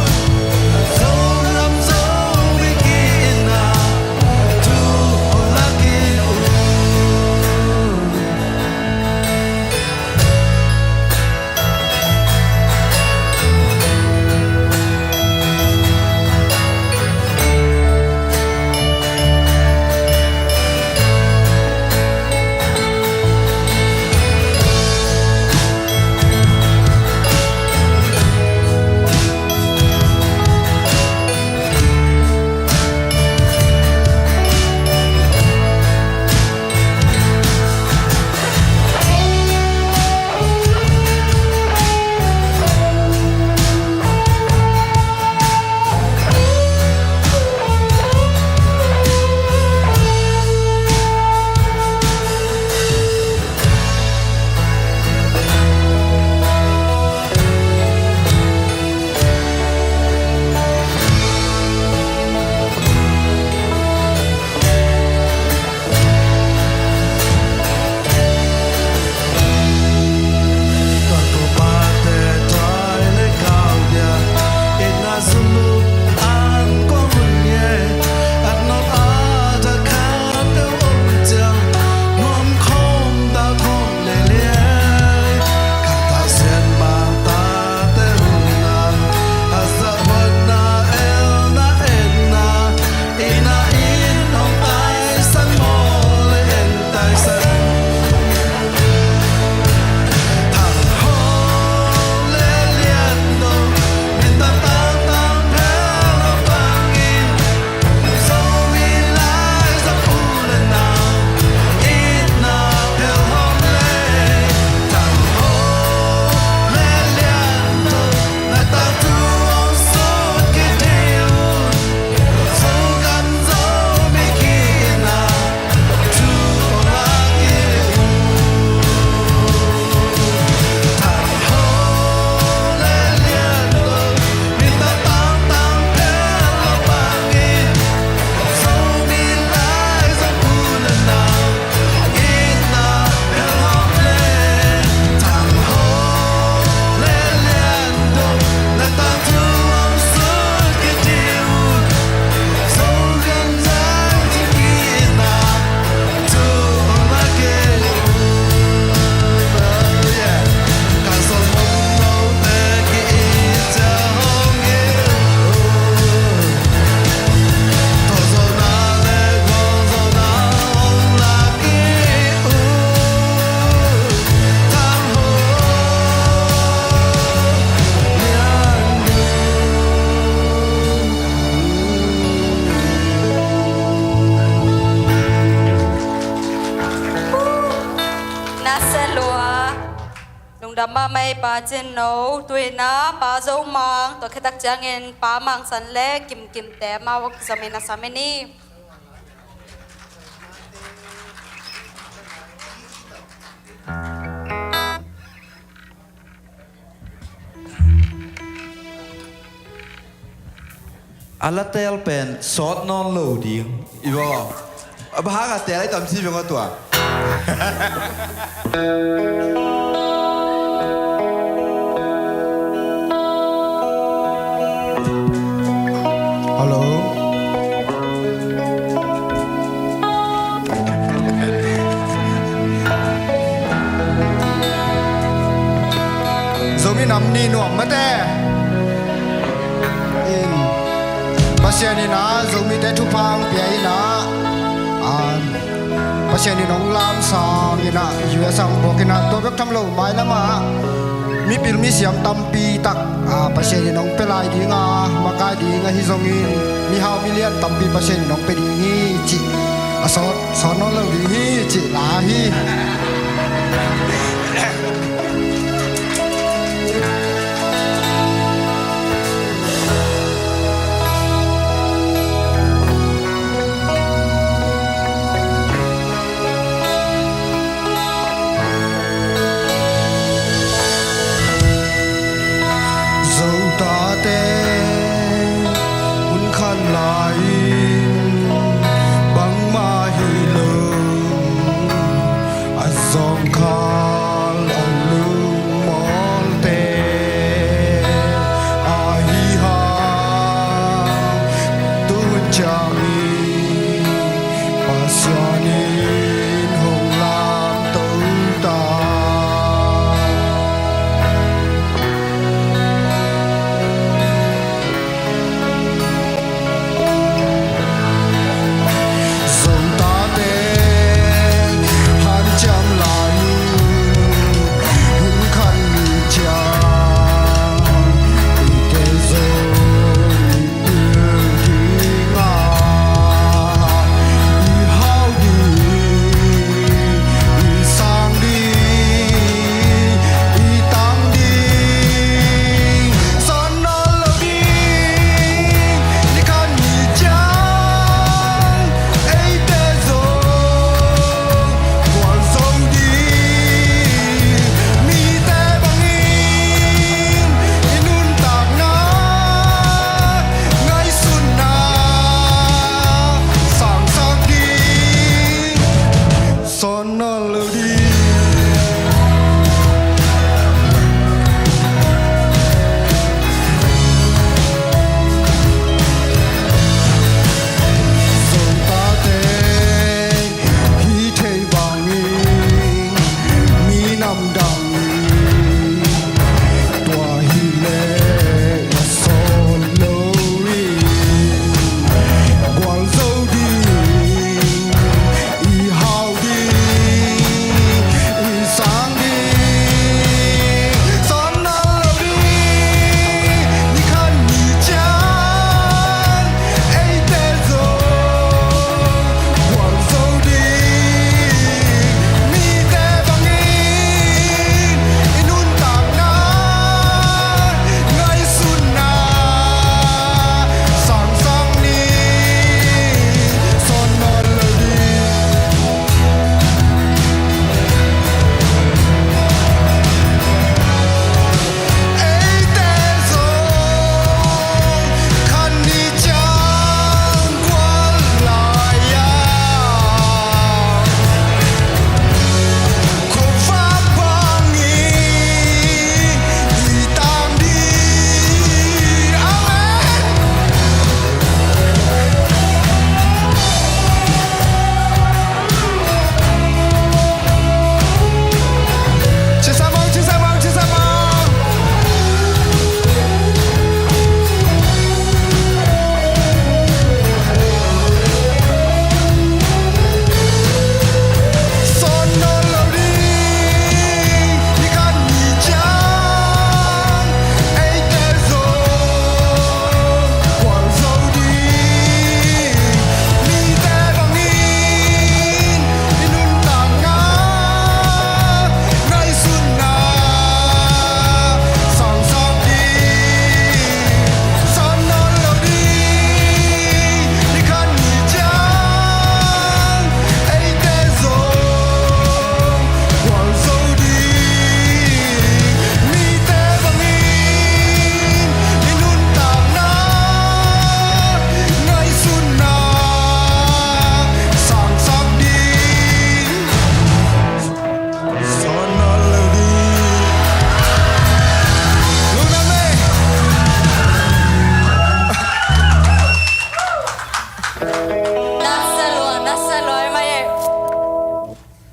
Nasia lua. Lungdam mahmah ei Pa Cin No, tu-in ah Pa Zo Mang, tua khit tak ciangin Pa Mang San le Kim Kim te amau kizom in a sam in hi. A la tel pen sawt nawn lo ding i baw. A bang hang a tel ai tam ci beng aw tua. Hello. Zomi nam ni nuam mate. In Pasian in a Zomite thupha ang pia in a, a, Pasian in hong lamsang in a, U S ang buak in a, tua bek tham lo mailam ah mipil misiam tampi tak, a, Pasian in hong pia lai ding a, makai ding ahi zongin mihau milian tampi Pasian in hong pia ding hi cih a sawt, sawt nawn lo ding hi cih la hi. Zotate hun khan lai-in bangmah hi lo, a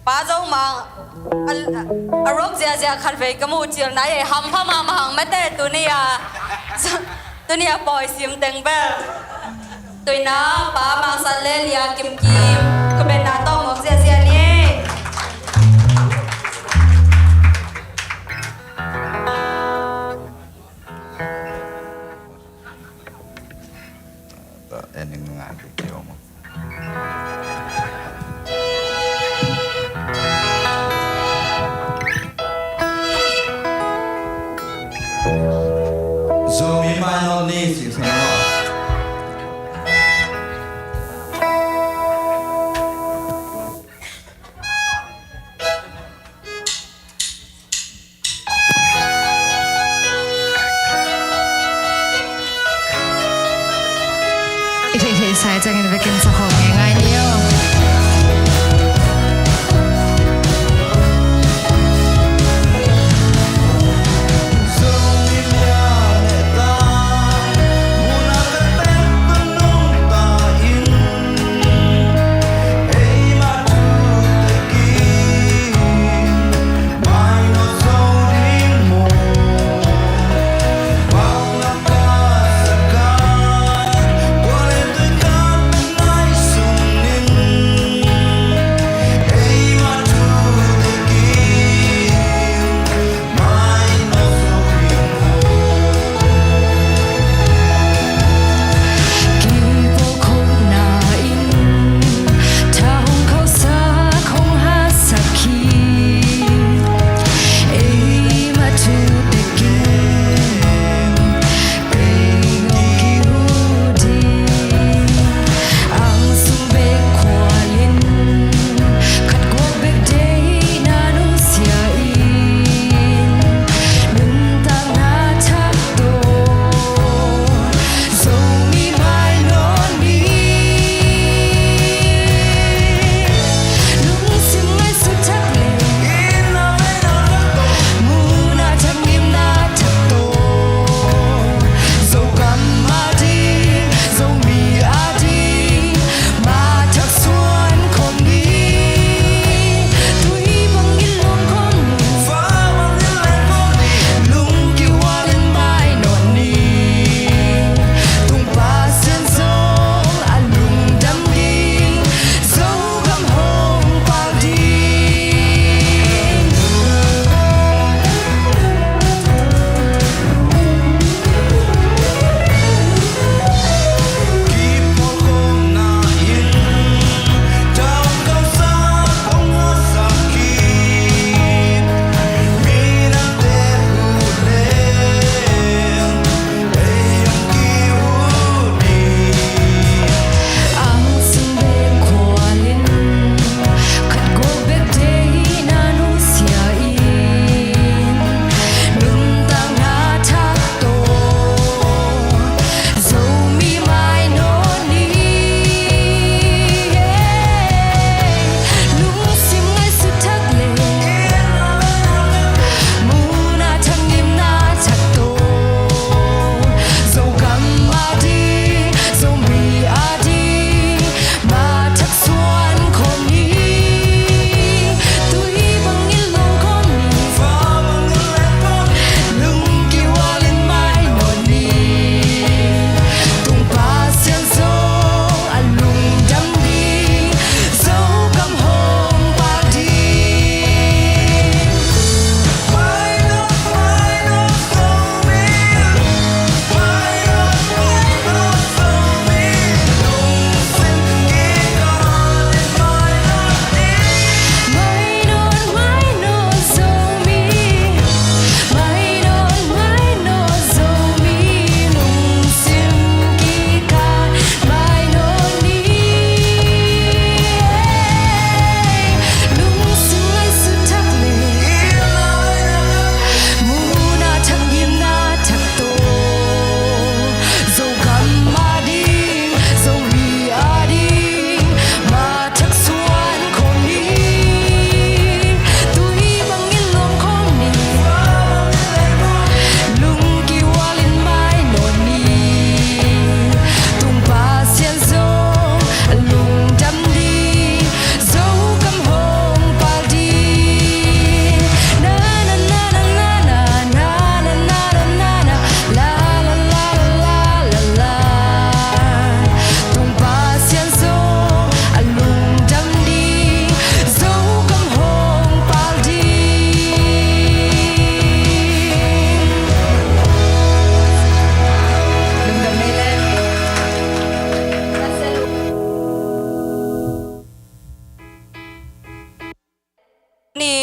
Pa Zo Mang a, a rop ziahziah khat vei ka muh cil nai ei, hampha mahmah hang mate tuni a, tuni a pawi sim teng bel. Tuina Pa Mang San le Lia Kim Kim, ka benna tawh mawk ziahziah ni ei. Zomi minor ni six na. I theihtheih sa ciangin vekin sa khawm ngeingai ni aw.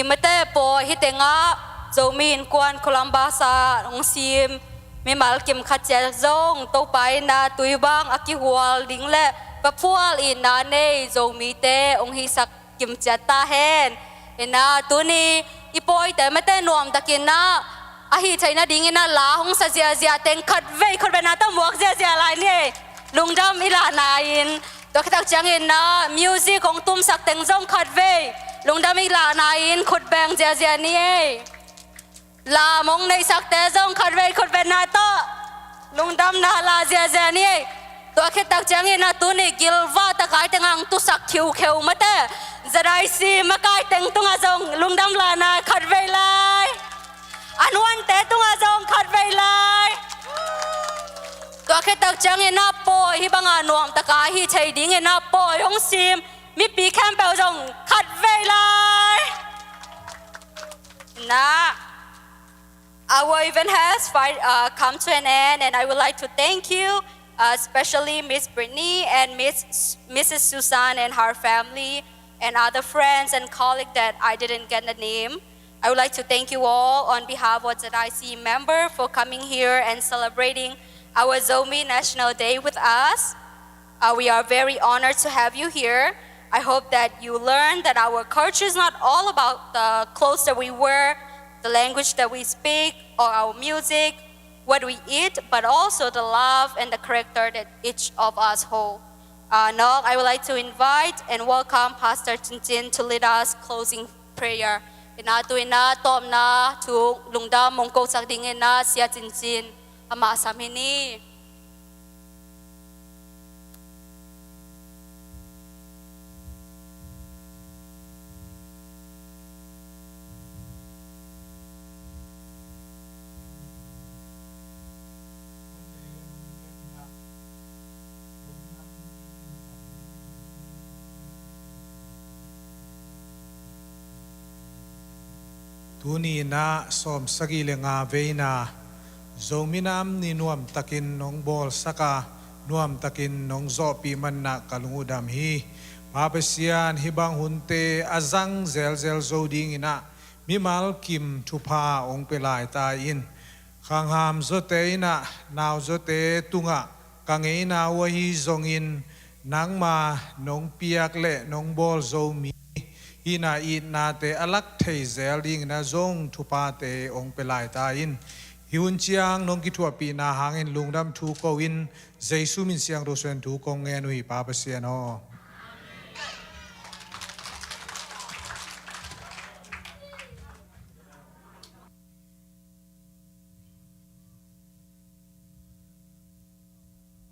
Mate pawi hih tengah Zomi Innkuan Columbus ah hong sim mimal kim khat ciat zong Topa in ah tui bang a kihual ding le va phual itna nei Zomite hong hisak kim ciat ta hen. In ah tuni i pawite mate nuamtakin ah a hih theihna dingin ah la hong sa ziahziah teng khatvei khutbetna tawh muak ziahziah lai ni ei. Lungdam i lahna in, tua khit tak ciangin ah music hong tumsak teng zong khatvei lungdam i lahna in khutbeng ziahziah ni ei. Lam hong neihsakte zong khatvei khutbetna tawh lungdamna la ziahziah ni ei. Tua khit tak ciangin ah tuni gilvah takai tengah hong tusak khiukheu mate Z I C makai teng tungah zong lungdam lahna khatvei lai. A nuante tungah zong khatvei lai. Tua khit tak ciangin ah pawi hih bangah nuamtaka hih thei dingin ah pawi hong sim mipi khempeuh zong khatvei lai. Na, our event has fi- uh, come to an end, and I would like to thank you, uh, especially Miss Brittany and Miss Missus Susan and her family and other friends and colleagues that I didn't get the name. I would like to thank you all on behalf of Z I C member for coming here and celebrating our Zomi National Day with us. Uh, we are very honored to have you here. I hope that you learn that our culture is not all about the clothes that we wear, the language that we speak, or our music, what we eat, but also the love and the character that each of us hold. Uh, now, I would like to invite and welcome Pastor Cin Cin to lead us closing prayer. In ah tu in ah tawpna thu lungdam hong kosak dingin ah Sia Cin Cin amah sam hi ni. Tuni in ah sawmsagih le nga veina Zomi Nam Ni nuamtakin nong bawlsak a, nuamtakin nong zawhpih manin ah ka lung uh dam hi. Pa Pasian, hih bang hunte a zang zelzel zo dingin ah mimal kim thupha hong pia lai ta in. Khangham zawte in ah nau zawte tungah ka ngeina uh ahi zongin, nangma nong piak le nong bawl Zomi hihna itnate a lak thei zel dingin ah zong thuphate hong pia lai ta in. Hih hun ciang nong kithuahpihna hangin lungdam thu ko-in, Jesu min siangtho suangin thu kong ngen uh hi, Pa Pasian aw.